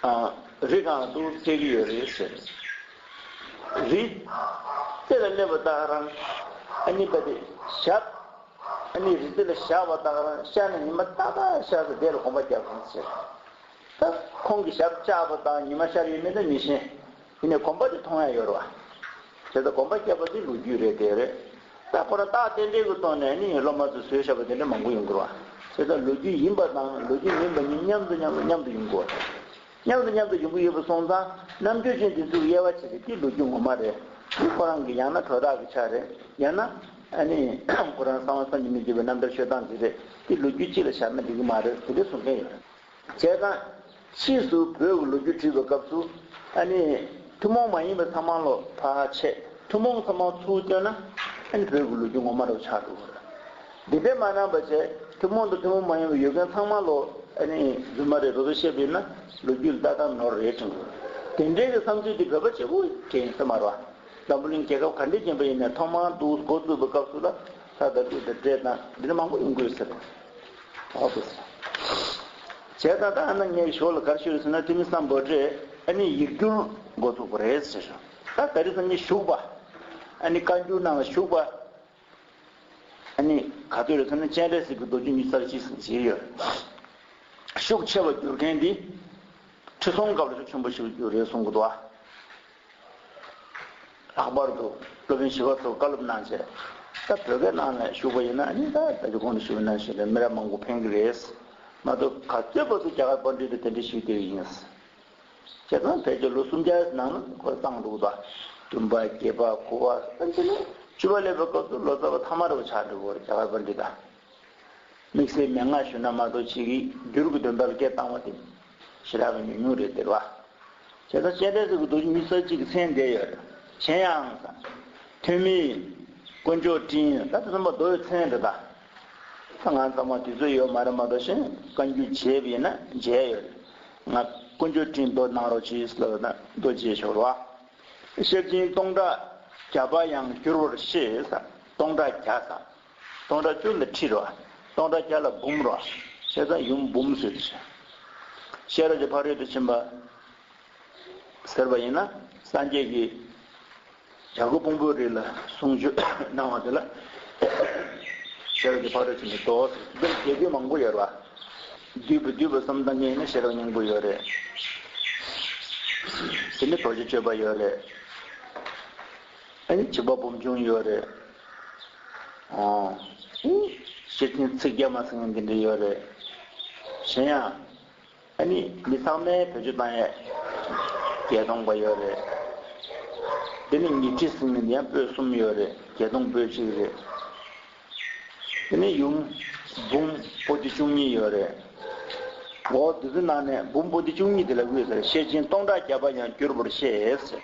ཨ་རི་སྒང་དུ་སྐྱེ་གི་ཡོད་རེད་ཟེར། རི། དེ་ལ་སླེབས་པ་ད་ག་རང་ཨ་ནི་ད་དེ་ཞབས་ཨ་ནི་རི་དེ་ལ་བཞག་པ་ད་ག་རང་ཤར་ནས་ཉི་མ་ཏག་ཏག་ཤར་ཟེར་དེ་ལ་གོམ་པ་རྒྱབ་གང་ཟེར། ད་ཁོང་གི་ཞབས་བཅགས་པ་དང་ཉི་མ་ཤར་ཡོད་མེད་ད་མི་ཤེས། ཡིན་ནའི་གོམ་པ་དེ་མཐོང་ཡ་ཡོད་རེད་བ། དེ་ལྟར་གོམ་པ་བརྒྱབ་པ་དེ་ལོ་རྒྱུས་རེད་དེ་རེད། ད་ཁོ་རང་རྟགས་རྟེན་འབྲེལ་གྱི་ཐོག་ནས་ནི་སློབ་མ་ཚོས་བཟོས་བཞག་པ་དེ་འདྲ་མང་པོ་ཡོང་གི་རེད་བ། དེ་ལྟར་ལོ་རྒྱུས་ཡིན་པ་དང་ལོ་རྒྱུས་མིན་པ་གཉིས་མཉམ་དུ་མཉམ་དུ་མཉམ་དུ་ཡོང་གི་ཡོད་རེད། མཉམ་དུ་མཉམ་དུ་ཡོང་གི་ཡོད་པ་སོང་ཙང་རྣམ་དཔྱོད་ཅན་དེ་ཚོས་དབྱེ་བ་ཕྱེ་སྟེ་འདི་ལོ་རྒྱུས་ངོ་མ་རེད། འདི་ཁོ་རང་གི་ཡང་ན་གྲོས་ཐག་གི་ཆ་རེད། ཡང་ན་ཨ་ནི་ཁོ་རང་གསང་བ་སངས་རྒྱས་མི་འགྱུར་བའི་རྣམ་ཐར་ཤོད་སྟངས་འདི་རེད། འདི་ལོ་རྒྱུས་གཅིག་ལ་བཞག་ན་འགྲིག་གི་མ་རེད་དེ་འདྲ་གསུང་མཁན་ཡོད་རེད། བྱས་ཙང་ཕྱིས་སུ་བོད་ཀྱི་ལོ་རྒྱུས་བྲིས་པའི་སྐབས་སུ་ཨ་ནི་ཐུན་མོང་མ་ཡིན་པ་ཚང་མ་ལོ་ཕར་ཆད། ཐུན་མོང་ཚང་མ་ཚུར་བསྟན་ན་ཨ་ནི་བོད་ཀྱི་ལོ་རྒྱུས་ངོ་མ་རུ་ཆགས་འགྲོ་གི་རེད། འདི་འདྲ་མ་གནང་པ་བྱས་ཐུན་མོང་དང་ཐུན་མོང་མ་ཡིན་པའི་ཡོད་མཁན་ཚང་མ་ལོ་ཨ་ནི་རྫུན་མ་རེད་རོ་རོ་བཤད་པ་ཡིན་ན་ལོ་རྒྱུས་ལ་ལྟ་སྟངས་ནོར་རེད་དྲན་གི་རེད། དེ་འདྲའི་གི་བསམ་ཚུལ་འདི་བོད་པ་བྱེད་པོ་དྲན་ཡིན་ས་མ་རེད་བ། འཛམ་བུ་གླིང་རྒྱལ་ཁབ་ག་འདྲས་ཅན་པ་ཡིན་ནའི་ཐོག་མར་འདུག་འགོ་བཙུགས་པའི་སྐབས་སུ་ལ་ས་དང་ལུད་དང་འབྲས་དང་འདི་འདྲ་མང་པོ་ཡོང་གི་ཡོད་ས་རེད། འོ་དེ་བྱས་ཙང་ད་ཨ་ན་ངས་ཞོར་ལ་ག་རེ་ཞུ་རེད་ཟེར་ན་ཐོན་མི་སམ་བྷོ་ཊས་ཨ་ནི་ཡིག་སྒྱུར་འགོ་བཙུགས་པ་རེད་ཟེར། ད་ད་རེས་སང་ཉིན་ཞུགས་པ་ཨ་ནི་བཀའ་འགྱུར་ནང་ལ་ཞུགས་པ། ཨ་ནི་ག་ཚོད་རེད་ཟེར་ན་སྤྱན་རས་གཟིགས་ཀྱི་མདོ་རྒྱུད་ཉི་ཤུ་རྩ་གཅིག་ཟེར་ཡོད། ཤུགས་ཆེ་བ་བསྒྱུར་མཁན་འདི་ཁྲི་སྲོང་ལྡེ་བཙན་ཆེན་པོ་ཞིག་བསྒྱུར་རེད་གསུང་གི་འདུག་ཨ། ལྷག་པར་དུ་སློབ་དཔོན་ཞི་བ་འཚོས་བཀའ་སློབ་གནང་བྱས་ད་བོད་སྐད་ནང་ལ་ཞུགས་པ་ཡིན་ན་ཨ་ནི་ད་ད་ཅི་གོང་དུ་ཞུས་པ་ནང་བཞིན་རེད། མི་རབས་མང་པོ་ཕན་གི་རེད། མ་གཏོགས་ག་ཚོད་བར་དུ་རྒྱ་གར་པཎྜི་ཏ་དེ་འདྲ་ཞིག་བསྡད་ཡིན། བྱས་ཙང་ཕལ་ཆེར་ལོ་སུམ་བརྒྱ་ནང་ལ་ཁོ་བཏང་འདུག་ད་བདུན་པ་བརྒྱད་པ་དགུ་པ་ཨ་ནི་བཅུ་པ་སླེབས་པའི་སྐབས་སུ་ལོ་ཙཱ་བ་ཐ་མ་རུ་ཆགས་འགྲོ་གི་རེད་རྒྱ་གར་པཎྜི་ཏ། དམིགས་བསལ་མན་ངག་ཞུ་ན་མ་གཏོགས་ཅིག་གིས་བསྒྱུར་གྱི་དོན་དག་ལ་སྐད་བཏང་བ་དེ་ཞེ་དྲག་གི་ཉུང་ཉུང་རེད་དེ་རེད་བ། བྱས་ཙང་སྤྱན་རས་གཟིགས་ཀྱི་མདོ་རྒྱུད་ཉི་ཤུ་རྩ་གཅིག་གི་མཚན་བསྡད་ཡོད་རེད། གཞན་ཡང་ཐོན་མིའི་དཀོན་མཆོག་སྤྲིན་ད་དེ་ཚང་མ་མདོའི་མཚན་རེད་ད། ད་ང་ཚང་མ་དུས་ཚོད་ཡོད་མ་རེད་མ་གཏོགས་གཞན་བཀའ་འགྱུར་མཇལ་བ་ཡིན་ན་མཇལ་ཡོད་རེད། ང་དཀོན་མཆོག་སྤྲིན་མདོ་གནང་རོགས་གྱིས་ལབ་ན་མདོ་མཇལ་ཆོག་རེད་བ། ཤེར་ཕྱིན་སྟོང་ཕྲག་བརྒྱ་པ་ཡང་བསྒྱུར་བར་ཤེས་ས། སྟོང་ཕྲག་བརྒྱ་ས། སྟོང་ཕྲག་བཅུ་ལ་ཁྲི་རེད་བ། སྟོང་ཕྲག་བརྒྱ་ལ་འབུམ་རེད་བ། བྱས་ཙང་ཡུམ་འབུམ་ཟེར་ཏེ། ཤེས་རབ་ཀྱི་ཕ་རོལ་ཏུ་ཕྱིན་པ་ཟེར་བ་ཡིན་ན་སངས་རྒྱས་ཀྱིས་བྱ་རྒོད་ཕུང་པོའི་རི་ལ་གསུང་ཆོས་གནང་བ་དེ་ལ་ཤེས་རབ་ཀྱི་ཕ་རོལ་ཏུ་ཕྱིན་པའི་མདོ་ཟེར། འདིར་རྒྱས་བསྡུས་མང་པོ་ཡོད་རེད་བ། བསྡུས་པ་བསྡུས་པ་བསམ་བཏང་མཁན་ཡིན་ན་ཤེས་རབ་སྙིང་པོ་ཡོད་རེད། དེ་ནས་རྡོ་རྗེ་གཅོད་པ་ཡོད་རེད། ཨ་ནི་འཇིགས་པ་སྦོམ་ཆུང་ཡོད་རེད། ཨོ། ཤེར་ཕྱིན་ཚིག་བརྒྱ་མ་ཟེར་མཁན་འདི་འདྲ་ཡོད་རེད། གཞན་ཡང་། ཨ་ནི་མི་ཚང་མའི་བེད་སྤྱོད་བཏང་ཡས་བརྒྱད་སྟོང་པ་ཡོད་རེད། དེ་ནི་ཉི་ཁྲི་ཟེར་མཁན་འདི་ཡང་པོད་གསུམ་ཡོད་རེད། བརྒྱད་སྟོང་པོད་གཅིག་རེད། དེ་ནས་ཡུམ་འབུམ་པོ་ཏི་བཅུ་གཉིས་ཡོད་རེད། འོ་དེ་ཚོའི་ནང་ནས་འབུམ་པོ་ཏི་བཅུ་གཉིས་དེ་ལ་དབུས་ཟེར། ཤེར་ཕྱིན་སྟོང་ཕྲག་བརྒྱ་པ་ཡང་བསྒྱུར་བར་ཤེས་ཟེར།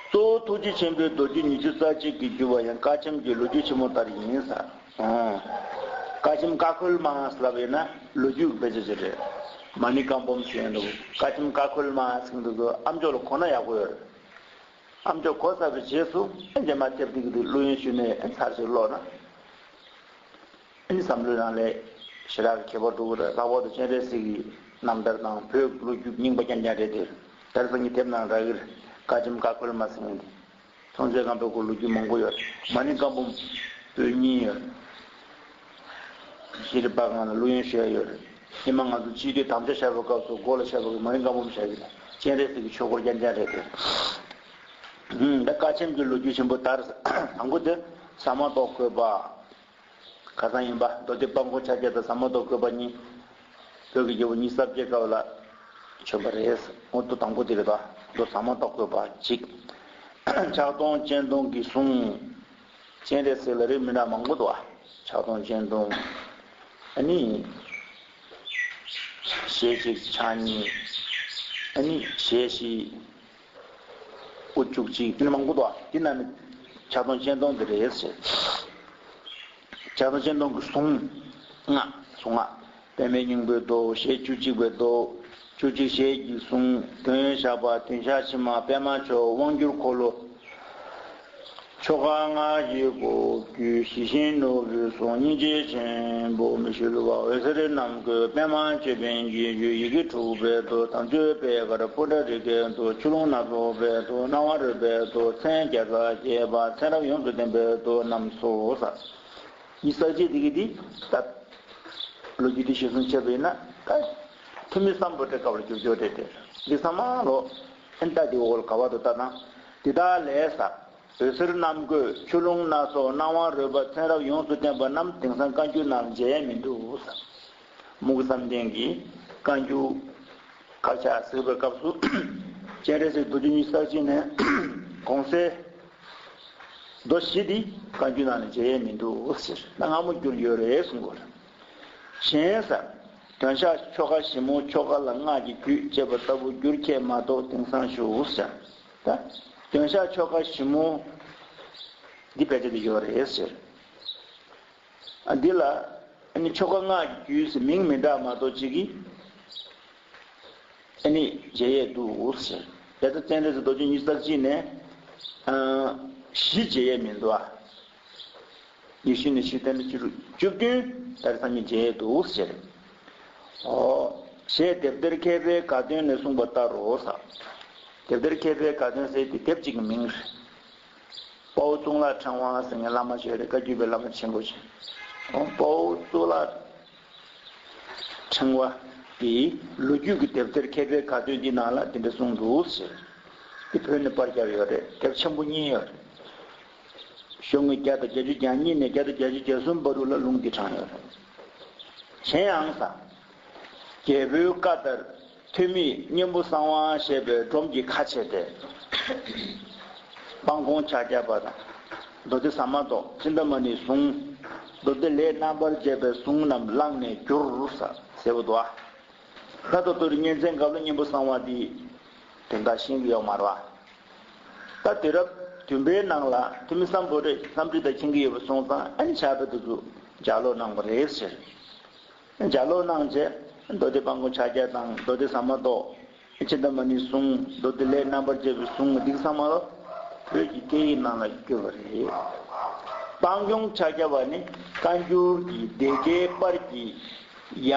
གཙོ་བོ་ཐུགས་རྗེ་ཆེན་པོའི་མདོ་རྒྱུད་ཉི་ཤུ་རྩ་གཅིག་གི་བསྒྱུར་བ་ཡང་བཀའ་ཆེམས་ཀྱི་ལོ་རྒྱུས་ཆེན་མོ་ལྟར་ཡིན་ཟེར། ཨོ། བཀའ་ཆེམས་ཀ་ཁོལ་མ་ཟེར་ལབ་ཡོད་ན་ལོ་རྒྱུས་ཀྱི་དཔེ་ཆ་ཅིག་རེད། མ་ཎི་བཀའ་འབུམ་ཞེས་འདུག་བཀའ་ཆེམས་ཀ་ཁོལ་མ་ཟེར་འདུག་གོ། ཨ་མཆོག་ལ་གོ་ན་ཡག་པོ་ཡོད་རེད། ཨ་མཆོག་གོ་ཚར་བའི་རྗེས་སུ་རྗེས་མ་ཐེབས་ཏིག་གི་གླུ་དབྱངས་ཞུས་ནས་ཚར་ཞིག་ཀློག་ན། ཨ་ནི་བསམ་བློའི་ནང་ལས་ཞེ་དྲག་གི་ཁྱད་པར་འགྲོ་གི་རེད། ལྷག་པར་དུ་སྤྱན་རས་གཟིགས་ཀྱི་རྣམ་ཐར་དང་བོད་ཀྱི་ལོ་རྒྱུས་རྙིང་པ་རྐྱང་རྐྱང་རེད་དེ། དེང་སང་གི་དེབ་ནང་རག་གི་རེད། བཀའ་ཆེམས་ཀ་ཁོལ་མ་ཟེར་མཁན་དེ། མཐོང་ཆོས་སྒང་པའི་སྐོར་ལོ་རྒྱུས་མང་པོ་ཡོད་རེད། མ་ཎི་བཀའ་འབུམ་པོད་གཉིས་ཡོད་རེད། ཤེས་རིག་པ་སྒང་ལ་གླུ་དབྱངས་ཞུ་ཡ་ཡོད་རེད། ཉི་མ་ང་ཚོ་སྤྱི་འཐུས་དམ་བཅའ་བཞག་པའི་སྐབས་སུ་མགོ་ལ་བཞག་པའི་མ་ཎི་བཀའ་འབུམ་བཞག་གི་རེད། སྤྱན་རས་གཟིགས་ཀྱི་ཆོས་སྐོར་རྐྱང་རྐྱང་རེད་དེ། ཧུམ། ད་བཀའ་ཆེམས་ཀྱི་ལོ་རྒྱུས་ཆེན་པོ་ལྟར་དང་པོ་དེ་ཟ་མ་ཏོག་བཀོད་པ། ཁ་སང་ཡིན་པ་མདོ་སྡེ་པ་མགོ་ཆ་བརྒྱད་དང་ཟ་མ་ཏོག་བཀོད་པ་གཉིས། བོད་ཀྱི་རྒྱལ་པོ་ཉི་ཤུ་རྩ་བརྒྱད་སྐབས་ལ་བྱོན་པ་རེད། འོ་དེ་དང་པོ་དེ་རེད་ད། མདོ་ཟ་མ་ཏོག་བཀོད་པ་གཅིག་ཕྱག་སྟོང་སྤྱན་སྟོང་གི་གཟུངས། སྤྱན་རས་གཟིགས་ལ་རིགས་མི་འདྲ་མང་པོ་འདུག་ཨ། ཕྱག་སྟོང་སྤྱན་སྟོང་། ཨ་ནི། ཞལ་གཅིག་ཕྱག་གཉིས། ཨ་ནི་ཞལ་བཞི། དབུ་བཅུ་གཅིག་དེ་ནི་མང་པོ་འདུག་ཨ། དེ་རྣམས་ནི་ཕྱག་སྟོང་སྤྱན་སྟོང་དེ་རེད་ཟེར། ཕྱག་སྟོང་སྤྱན་སྟོང་གི་གཟུངས། ལྔ། གཟུངས་ལྔ། པདྨའི་སྙིང་པོའི་མདོ། ཞལ་བཅུ་གཅིག་པའི་མདོ། བཅུ་གཅིག་ཞལ་གྱི་གཟུངས། དོན་ཞགས་པ། དོན་ཞགས་ཕྱི་མ། པད་མ་མཆོག་དབང་སྒྱུར་འཁོར་ལོ། ཆོ་ག་སྔགས་ཀྱི་སྒོ་བརྒྱུད་ཞི་ཞིང་ནོར་བུའི་གཟུངས། སྙིང་རྗེ་ཆེན་པོ་མི་བསྐྱོད་པ། འོད་ཟེར་རྣམ་བཀོད་པདྨ་ཅོད་པན་གྱི་རྒྱུད། ཡི་གེ་དྲུག་པའི་མདོ། དམ་ཆོས་པད་དཀར་པུ་ཊ་རི་ཀའི་མདོ། ཆུ་ཀླུང་སྣ་ཚོགས་པའི་མདོ། སྣང་བ་རོལ་པའི་མདོ། མཚན་བརྒྱ་རྩ་བརྒྱད་པ། མཚན་རབ་ཡོངས་སུ་བསྟན་པའི་མདོ་རྣམས་སོ། ས། ཉི་ཤུ་རྩ་གཅིག་དེ་གི་དེ་ད་ལོ་རྒྱུས་དེ་ཞིབ་གསུམ་བྱས་པ་ཡིན་ན་ད་ཐུ་མི་སམ་བྷོ་ཊའི་སྐབས་ལ་འགྱུར་འགྱུར་རེད་དེ། འདི་ཚང་མ་ལོ་ཨེ་ད་དེ་འོག་ལ་ག་བ་དུ་ལྟ་དང་། འདི་དག་ལས་ས། འོད་ཟེར་རྣམ་བཀོད། ཆུ་ཀླུང་སྣ་ཚོགས། སྣང་བ་རོལ་པ། མཚན་རབ་ཡོངས་སུ་བསྟན་པ་རྣམས་དེང་སང་བཀའ་འགྱུར་ནང་མཇལ་ཡས་མི་འདུག་ས། མུ་གེ་བསམ་གཏན་གྱིས་བཀའ་འགྱུར་དཀར་ཆག་གཟིགས་པའི་སྐབས་སུ། སྤྱན་རས་གཟིགས་མདོ་རྒྱུད་ཉི་ཤུ་རྩ་གཅིག་ནས་གོང་གསལ་མདོ་བཞི་འདི་བཀའ་འགྱུར་ནང་ནས་མཇལ་ཡས་མི་འདུག་ཟེར། ད་སྔ་མོ་བསྒྱུར་ཡོད་རེད་གསུང་གི་རེད། གཞན་ས། འདོན་ཞག་ཆོ་ག་ཞིབ་མོ། ཆོ་ག་ལ་སྔགས་ཀྱི་རྒྱུད་ཅེས་པ་ལྟ་བུ་བསྒྱུར་མཁན་མ་གཏོགས་དེང་སང་ཞུ་ཟེར། ད་འདོན་ཞག་ཆོ་ག་ཞིབ་མོ་འདི་དཔེ་ཆ་འདི་ཡོད་རེད་ཟེར། ཨ་འདི་ལ་ཨ་ནི་ཆོ་ག་སྔགས་ཀྱི་རྒྱུད་ཟེར་མིང་མི་འདྲ་མ་གཏོགས་གཅིག་གིས་ཨ་ནི་མཇལ་ཡས་འདུག་ཟེར། དེ་ལྟར་སྤྱན་རས་གཟིགས་མདོ་རྒྱུད་ཉི་ཤུ་རྩ་གཅིག་ནས་ཨ་བཞི་མཇལ་ཡས་མི་འདུག་ཨ། ཉི་ཤུ་ནས་བཞི་བསྟན་ན་བཅུ་དྲུག་བཅུ་བདུན་ད་རེས་སང་ཉིན་མཇལ་ཡས་འདུག་ཟེར། ཨོ། ཞེས་དེབ་ཐེར་མཁས་པའི་དགའ་སྟོན་ནས་གསུངས་པ་ལྟར་རོ་ས། དེབ་ཐེར་མཁས་པའི་དགའ་སྟོན་ཟེར་དེ་དེབ་ཅིག་གི་མིང་རེད། དཔའ་བོ་གཙུག་ལག་ཕྲེང་བ་ཟེར་མཁན་བླ་མ་ཞིག་ཡོད་རེད། བཀའ་བརྒྱུད་པའི་བླ་མ་ཆེན་པོ་ཞིག་ཨོ། དཔའ་བོ་གཙུག་ལག་ཕྲེང་བ་དེའི་ལོ་རྒྱུས་ཀྱི་དེབ་ཐེར་མཁས་པའི་དགའ་སྟོན་འདི་ནང་ལ་དེ་འདྲ་གསུངས་འདུག་ཟེར། དེ་བོད་ནས་པར་བརྒྱབ་ཡོད་རེད། དེབ་ཆེན་པོ་གཉིས་ཡོད་རེད། ཤོག་ངོས་བརྒྱ་དང་བརྒྱད་ཅུ་གྱ་གཉིས་ནས་བརྒྱ་དང་བརྒྱད་ཅུ་གྱ་གསུམ་བར་དུ་ལ་ལུང་འདི་དྲངས་ཡོད་རེད། གཞན་ཡང་ས། རྒྱལ་པོའི་བཀའ་ལྟར་ཐོན་མིས་གཉན་པོ་གསང་བ་ཞེས་པའི་སྒྲོམ་གྱི་ཁ་ཕྱེ་སྟེ། སྤང་སྐོང་ཕྱག་བརྒྱ་པ་དང་། མདོ་སྡེ་ཟ་མ་ཏོག་ཙིནྟ་མ་ཎིའི་གཟུངས། མདོ་སྡེ་ལས་རྣམ་པར་རྒྱལ་བའི་གཟུངས་རྣམས་བླངས་ནས་བསྒྱུར་ས་ཟེར་བ་འདུག་ཨ། ད་ལྟ་དུ་རིང་གཉན་བཙན་སྐབས་ལ་གཉན་པོ་གསང་བ་འདི་དོན་དག་ཤེས་ཀྱི་ཡོད་མ་རེད་བ། ད་དུས་རབས་བདུན་པའི་ནང་ལ་ཐུ་མི་སམ་བྷོ་ཊས་ལྷམ་བྲིས་དང་མཁྱེན་གྱི་ཡོད་པ་སོང་ཙང་ཨ་ནི་ཕྱག་དཔེ་དེ་ཚོ་ལྗགས་ཀློག་གནང་བ་རེད་ཟེར། ལྗགས་ཀློག་གནང་རྗེས་མདོ་སྡེ་སྤང་སྐོང་ཕྱག་རྒྱ་དང་མདོ་སྡེ་ཟ་མ་ཏོག་ཙིནྟ་མ་ཎིའི་གཟུངས། མདོ་སྡེ་ལས་རྣམ་པར་རྒྱལ་བའི་གཟུངས་འདི་ཚང་མ་བོད་ཀྱི་སྐད་ཡིག་ནང་ལ་བསྒྱུར་བ་རེད། སྤང་སྐོང་ཕྱག་བརྒྱ་པ་ནི་བཀའ་འགྱུར་གྱི་སྡེ་དགེའི་པར་གྱི་ཡ།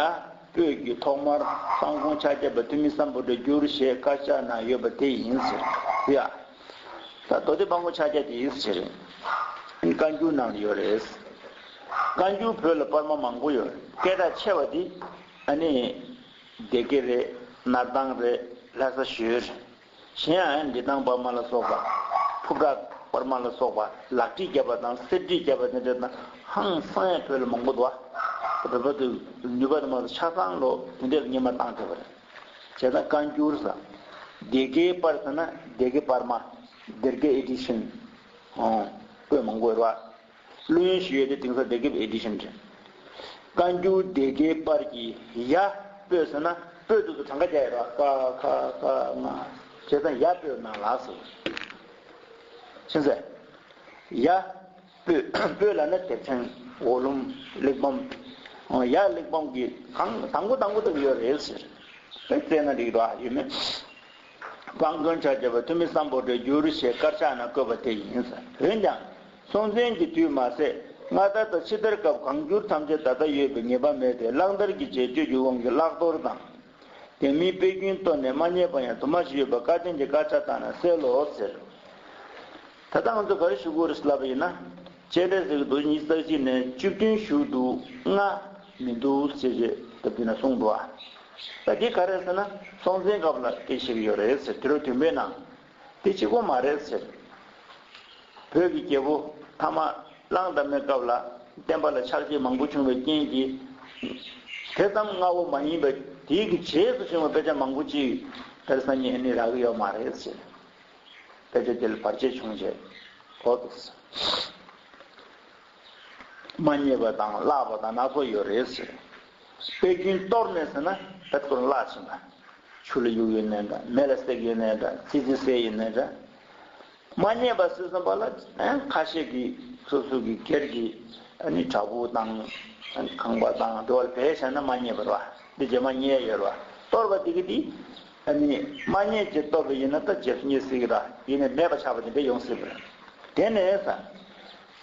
པོད་ཀྱི་ཐོག་མར་སྤང་སྐོང་ཕྱག་བརྒྱ་པ་ཐུ་མི་སམ་བྷོ་ཊས་བསྒྱུར་ཞེས་དཀར་ཆག་ན་ཡོད་པ་དེ་ཡིན་ཟེར། དེ་ཡ། ད་མདོ་སྡེ་སྤང་སྐོང་ཕྱག་རྒྱ་དེ་ཡིན་ཟེར། བཀའ་འགྱུར་ནང་ལ་ཡོད་རེད། བཀའ་འགྱུར་བོད་ལ་པར་མ་མང་པོ་ཡོད་རེད། སྐད་གྲགས་ཆེ་བ་དེ་ཨ་ནི་སྡེ་དགེ་རེད། སྣར་ཐང་རེད། ལྷ་ས་ཞོལ་རེད། གཞན་ཡང་འབྲི་ཐང་པར་མ་ལ་སོགས་པ། ཕུབ་བྲག་པར་མ་ལ་སོགས་པ་ལག་བྲིས་བརྒྱབ་པ་དང་གསེར་བྲིས་བརྒྱབ་པ་དེ་འདྲ་དང་ཧང་སང་ཡང་བོད་ལ་མང་པོ་འདུག་བ། བོད་པ་དེ་ནུས་པ་དང་མ་ཆ་ཚང་ལོ་དེ་འདྲ་ལ་སྔོན་མ་བཏང་ཐུབ་པ་རེད། བྱས་ཙང་བཀའ་འགྱུར་ཟེར། སྡེ་དགེའི་པར་ཟེར་ན་སྡེ་དགེ་པར་མ། སྡེ་དགེ་ཨེ་ཌི་ཤན། ཨོ། པོད་མང་པོ་ཡོད་རེད་བ། ཀླུ་ཡོན་ཞུ་ཡས་དེ་དེང་སང་སྡེ་དགེ་ཨེ་ཌི་ཤན་རེད། བཀའ་འགྱུར་སྡེ་དགེའི་པར་གྱི་ཡ་པོད་ཟེར་ན་པོད་དེ་ཚོ་གྲངས་ཀ་རྒྱག་ཡོད་རེད་བ། ཀ་ཁ་ག་ང་། བྱས་ཙང་ཡ་པོད་ནང་ལ་ཟེར། ཤེས་ཚེ། ཡ། པོད། པོད་ལབ་ན་དེབ་ཆེན། ཝོ་ལུམ། གླེགས་བམ། ཡ་གླེགས་བམ་གྱི་གང་དང་པོ་དང་པོ་དེ་ཡོད་རེད་ཟེར། དཔེ་བཙལ་ན་འགྲིག་རེད་ཡོད་མེད། སྤང་སྐོང་ཕྱག་བརྒྱ་པ་ཐུ་མི་སམ་བྷོ་ཊས་བསྒྱུར་ཞེས་དཀར་ཆག་ན་བཀོད་པ་དེ་ཡིན་ཟེར། འོན་ཀྱང་སྲོང་བཙན་གྱི་དུས་མ་ཟད་སྔ་དར་དང་ཕྱི་དར་སྐབས་གང་བསྒྱུར་ཐམས་ཅད་ད་ལྟ་ཡོད་པའི་ངེས་པ་མེད་དེ་གླང་དར་གྱི་རྗེས་སྤྱོད་ཀྱི་དབང་གིས་བརླག་གཏོར་དང་། དེ་མིན་དཔེ་རྒྱུན་གཏོར་ནས་མ་རྙེད་པ་ཡང་དུ་མ་ཞིག་ཡོད་པ་བཀའ་བསྟན་གྱི་དཀར་ཆག་བཏང་ན་གསལ་ལོ་ཟེར། ད་ལྟ་ང་ཚོ་ག་རེ་ཞུ་དགོས་རེད་ཟེར་ལབ་པ་ཡིན་ན། སྤྱན་རས་གཟིགས་ཀྱི་མདོ་ཉི་ཤུ་རྩ་གཅིག་ནས་བཅུ་བདུན་བཞུགས་འདུག་ལྔ་མི་འདུག་ཟེར་རྗེས་ད་བདུན་ན་གསུངས་འདུག་ཨ། ད་འདི་ག་རེ་ཟེར་ན་སྲོང་བཙན་སྐབས་ལ་དེ་བཤད་ཀྱི་ཡོད་རེད་ཟེར། དུས་རབས་བདུན་པའི་ནང་དེ་གཅིག་པོ་མ་རེད་ཟེར། བོད་ཀྱི་རྒྱལ་པོ་ཐ་མ་གླང་དར་མའི་སྐབས་ལ་བསྟན་པ་ལ་ཆག་སྐྱེད་མང་པོ་བྱུང་བའི་རྐྱེན་གྱིས། དེ་ཙམ་སྔ་བོ་མ་ཡིན་པའི་དེའི་གི་རྗེས་སུ་བྱུང་བའི་དཔེ་ཆ་མང་པོ་ཅིག་དེར་སང་ཉིན་ཨ་ནི་རག་གི་ཡོད་མ་རེད་ཟེར། དཔེ་ཆ་དེ་ལ་བར་ཆད་བྱུང་རྗེས་གོ་འདུག་ཟེར། མ་རྙེད་པ་དང་བརླག་པ་དང་སྣ་ཚོགས་ཡོད་རེད་ཟེར། དཔེ་རྒྱུན་གཏོར་ནས་ཟེར་ན་ད་ཁོ་རང་བརླག་ཕྱིན་པ། ཆུ་ལ་གཡུགས་ཡོད་ནའི་འདྲ། མེ་ལ་བསྲེགས་ཡོད་ནའི་འདྲ། ཙི་ཙི་བསད་ཡོད་ནའི་འདྲ། མ་རྙེད་པ་ཟེར་བསམ་པ་ལ་ཨ་ཁ་ཤས་ཀྱིས་སོ་སོ་གི་སྒེར་གྱི་ཨ་ནི་བྲག་ཕུག་དང་ཨ་ནི་ཁང་པ་དང་དེ་བ་ལ་སྦས་བཞག་ན་མ་རྙེད་པ་རེད་བ། འདི་རྗེས་མ་རྙེད་ཡོད་རེད་བ། གཏོར་བ་དེ་གི་དེ་ཨ་ནི་མ་རྙེད་ཅེས་གཏོར་བ་ཡིན་ན་ད་རྗེས་སུ་རྙེད་སྲིད་ཀྱི་རེད། ཡིན་ནའི་མེད་པ་ཆགས་པ་དེ་འདྲ་ཡོང་སྲིད་པ་རེད། དེ་ནས་ས།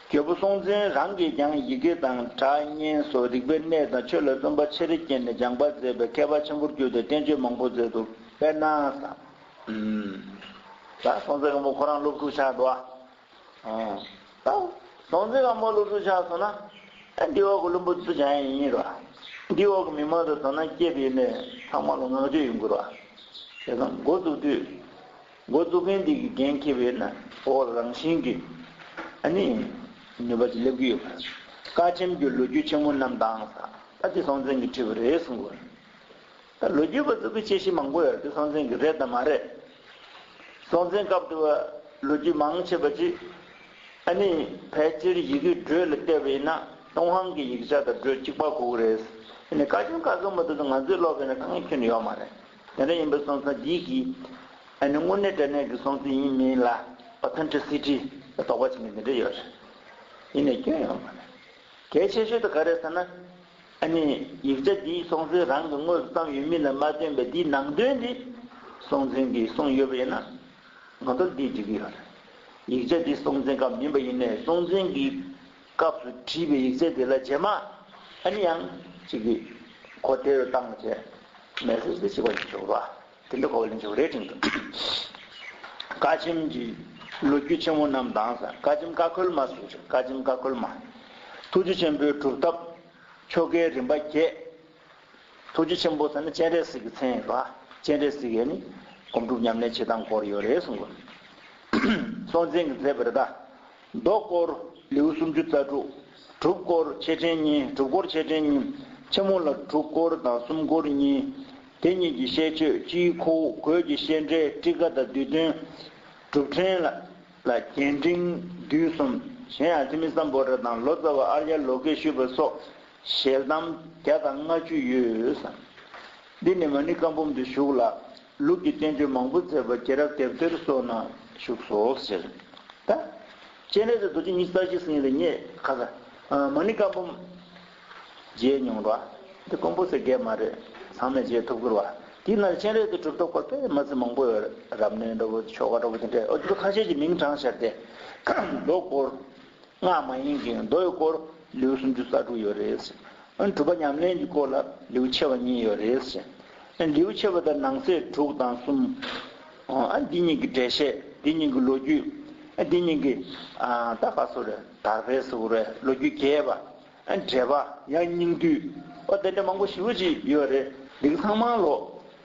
རྒྱལ་པོ་སྲོང་བཙན་རང་གིས་ཀྱང་ཡི་གེ་དང་སྒྲ་སྙན་སོགས་རིག་པའི་གནས་དང་ཆོས་ལ་བརྩོན་པ་ཆེར་བསྐྱེད་ནས་སྦྱངས་པ་མཛད་པས་མཁས་པ་ཆེན་པོར་གྱུར་ཏེ་བསྟན་བཅོས་མང་པོ་མཛད་འདུག་དཔེར་ན་ས། ད་སྲོང་བཙན་སྒམ་པོ་ཁོ་རང་སློབ་ཕྲུག་ཆགས་འདུག་ཨ། ད་སྲོང་བཙན་སྒམ་པོ་སློབ་ཕྲུག་ཆགས་སོང་ན། ཨ་འདི་འོག་གི་བློན་པོ་ཚོ་སྦྱང་ཡ་ཡིན་རོ། འདི་འོག་གི་མི་མང་དང་དོ་སྣང་སྐྱེས་པ་ཡིན་ནའི་ཚང་མ་ལ་བསྔགས་བརྗོད་ཡོང་གི་རོ། བྱས་ཙང་འགོ་བཙུགས་དུས། འགོ་བཙུགས་མཁན་འདི་གི་འགན་འཁྱེར་བས་ན་འོག་རང་བཞིན་གྱི་ཨ་ནི་ནུས་པ་ཅིག་སླེབས་ཀྱི་ཡོད་པ། བཀའ་ཆེམས་ཀྱི་ལོ་རྒྱུས་ཆེན་མོ་རྣམས་དང་ས། ད་འདི་སྲོང་བཙན་གྱིས་བྲིས་པ་རེད་གསུང་གི། ད་ལོ་རྒྱུས་པ་ཚོ་གི་དཔྱད་གཞི་མང་པོ་ཡོད་དེ་སྲོང་བཙན་གྱི་རེད་དམ་མ་རེད། སྲོང་བཙན་སྐབས་དུ་བ་ལོ་རྒྱུས་མང་ཆེ་བ་ཅིག་ཨ་ནི་ཕལ་ཆེར་ཡི་གེ་འགྲོས་ལ་བལྟས་པ་ཡིན་ན་ཏུན་ཧོང་གི་ཡིག་ཆ་དང་འགྲོས་གཅིག་པ་གོ་གི་རེད། ཨ་ནི་བཀའ་ཆེམས་ཁ་གསུམ་མ་དུ་ང་ཚོས་ཀློག་པ་ཡིན་ན་དཀའ་ངལ་ཁྱོན་ནས་ཡོད་མ་རེད། དེ་འདྲ་ཡིན་པ་སོང་ཙང་འདི་གི་ཨ་ནི་དངོས་གནས་དྲང་གནས་ཀྱི་སྲོང་བཙན་ཡིན་མིན་ལ་ཨོ་ཐེན་ཊི་སི་ཊི་དོགས་པ་བྱེད་མཁན་དེ་འདྲ་ཡོད་རེད། ཡིན་ནའི་སྐྱོན་ཡོད་མ་རེད། གལ་ཆེ་ཤོས་དེ་ག་རེ་ཟེར་ན། ཨ་ནི་ཡིག་ཆ་འདིའི་སྲོང་བཙན་རང་གི་དངོས་སུ་བརྩམས་ཡོད་མིན་ལ་མ་ལྟོས་པའི་འདིའི་ནང་དོན་འདི་སྲོང་བཙན་གྱིས་གསུངས་ཡོད་པ་ཡིན་ན་ང་ཚོར་འདིས་འགྲིག་གི་ཡོད་རེད། ཡིག་ཆ་འདི་སྲོང་བཙན་སྐབས་མིན་པ་ཡིན་ནའི་སྲོང་བཙན་གྱི་སྐབས་སུ་བྲིས་པའི་ཡིག་ཆ་འདི་ལ་རྗེས་མ་ཨ་ནི་ཡང་གཅིག་གིས་གོ་བདེ་རུ་བཏང་བྱས་མེད་ཟེར་ཏེ་ཞིག་པ་ཡིན་ཆོག་ར། དེ་འདྲ་གོ་བ་ལེན་ཆོག་རེད་དྲན་འདུག་བཀའ་ཆེམས་ཀྱི་ལོ་རྒྱུས་ཆེན་མོ་རྣམས་དང་ས། བཀའ་ཆེམས་ཀ་ཁོལ་མ་ཟེར་བཀའ་ཆེམས་ཀ་ཁོལ་མ། ཐུགས་རྗེ་ཆེན་པོའི་སྒྲུབ་ཐབས་ཆོ་གའི་རིམ་པ་བརྒྱད། ཐུགས་རྗེ་ཆེན་པོ་ཟེར་ན་སྤྱན་རས་གཟིགས་ཀྱི་མཚན་ཡིན་ར། སྤྱན་རས་གཟིགས་ཡས་ནི་སྒོམ་སྒྲུབ་ཉམས་ལེན་བྱེད་སྟངས་སྐོར་ཡོད་རེད་གསུངས་པ། སྲོང་བཙན་གྱིས་མཛད་པ་རེད་ད། མདོ་སྐོར་ལེའུ་སུམ་ཅུ་རྩ་དྲུག་སྒྲུབ་སྐོར་ཆེ་ཕྲེང་གཉིས། སྒྲུབ་སྐོར་ཆེ་ཕྲེང་གཉིས། ཆེན་མོ་ལ་དྲུག་སྐོར་དང་གསུམ་སྐོར་གཉིས། དེ་གཉིས་ཀྱི་བཤད་ཆོས་སྤྱིའི་ཁོ་བོ། གོས་ཀྱི་བཤད་འགྲེལ་ཊཱི་ཀ་དང་བསྡུས་དོན། སྒྲུབ་ཕྲེང་ལ་ལ་རྒྱས་འབྲིང་བསྡུས་གསུམ། གཞན་ཡང་ཐིམ་ཕུ་སམ་བྷོ་ཊ་དང་ལོ་ཙཱ་བ་ཨཱརྱ་ལོ་ཀས་ཞུས་པ་སོགས་ཞལ་གདམས་བརྒྱ་དང་ལྔ་བཅུ་ཡོད་ཟེར། འདི་ནི་མ་ཎི་བཀའ་འབུམ་དུ་བཞུགས་ལ། ལུགས་ཀྱི་བསྟན་བཅོས་མང་པོ་མཛད་པ་རྒྱལ་རབས་དེབ་ཐེར་སོགས་ན་བཞུགས་སོ་ཟེར། ད། སྤྱན་རས་གཟིགས་རྡོ་རྗེ་ཉི་ཤུ་རྩ་བཞི་ཟེར་ཡིན་ལ་ངས་ཁ་ས། མ་ཎི་བཀའ་འབུམ། མཇལ་མྱོང་ར། འདི་དཀོན་པོ་ཟེར་མཁན་མ་རེད། ཚང་མས་མཇལ་ཐུབ་ཀྱི་རེད་བ། དེའི་ནང་སྤྱན་རས་གཟིགས་གྲུབ་ཐོབ་སྐོར་དཔེ་མ་ཚད་མང་པོ་ཡོད་རེད། རབ་གནས་འདྲ་བོ་ཆོ་ག་འདྲ་བོ་དེ་འདྲས་ཨོ་དེ་ཚོ་ཁ་ཤས་ཀྱི་མིང་དྲངས་བཞག་སྟེ། མདོ་སྐོར། སྔགས་མ་ཡིན་གྱི་མདོ་ཡི་སྐོར་ལེའུ་སུམ་ཅུ་རྩ་དྲུག་ཡོད་རེད། ཨ་ནི་གྲུབ་པ་ཉམས་ལེན་གྱི་སྐོར་ལ་ལེའུ་ཆེ་བ་གཉིས་ཡོད་རེད། ཨ་ནི་ལེའུ་ཆེ་བ་དང་ནང་གསེས་དྲུག་དང་གསུམ། ཨ་འདི་གཉིས་ཀྱི་འགྲེལ་བཤད། འདི་གཉིས་ཀྱི་ལོ་རྒྱུས། ཨ་འདི་གཉིས་ཀྱི་ཨ་ད་ག་སོ་རེད། དར་འཕེལ་ཟེར་དགོས་རེད། ལོ་རྒྱུས་རྒྱས་པ། ཨ་འགྲེལ་པ། ཡང་སྙིང་བསྡུས། ཨོ་དེ་འདྲ་མང་པོ་ཞེ་པོ་ཅིག་ཡོད་རེད། འདི་ག་ཚང་མ་ལོ།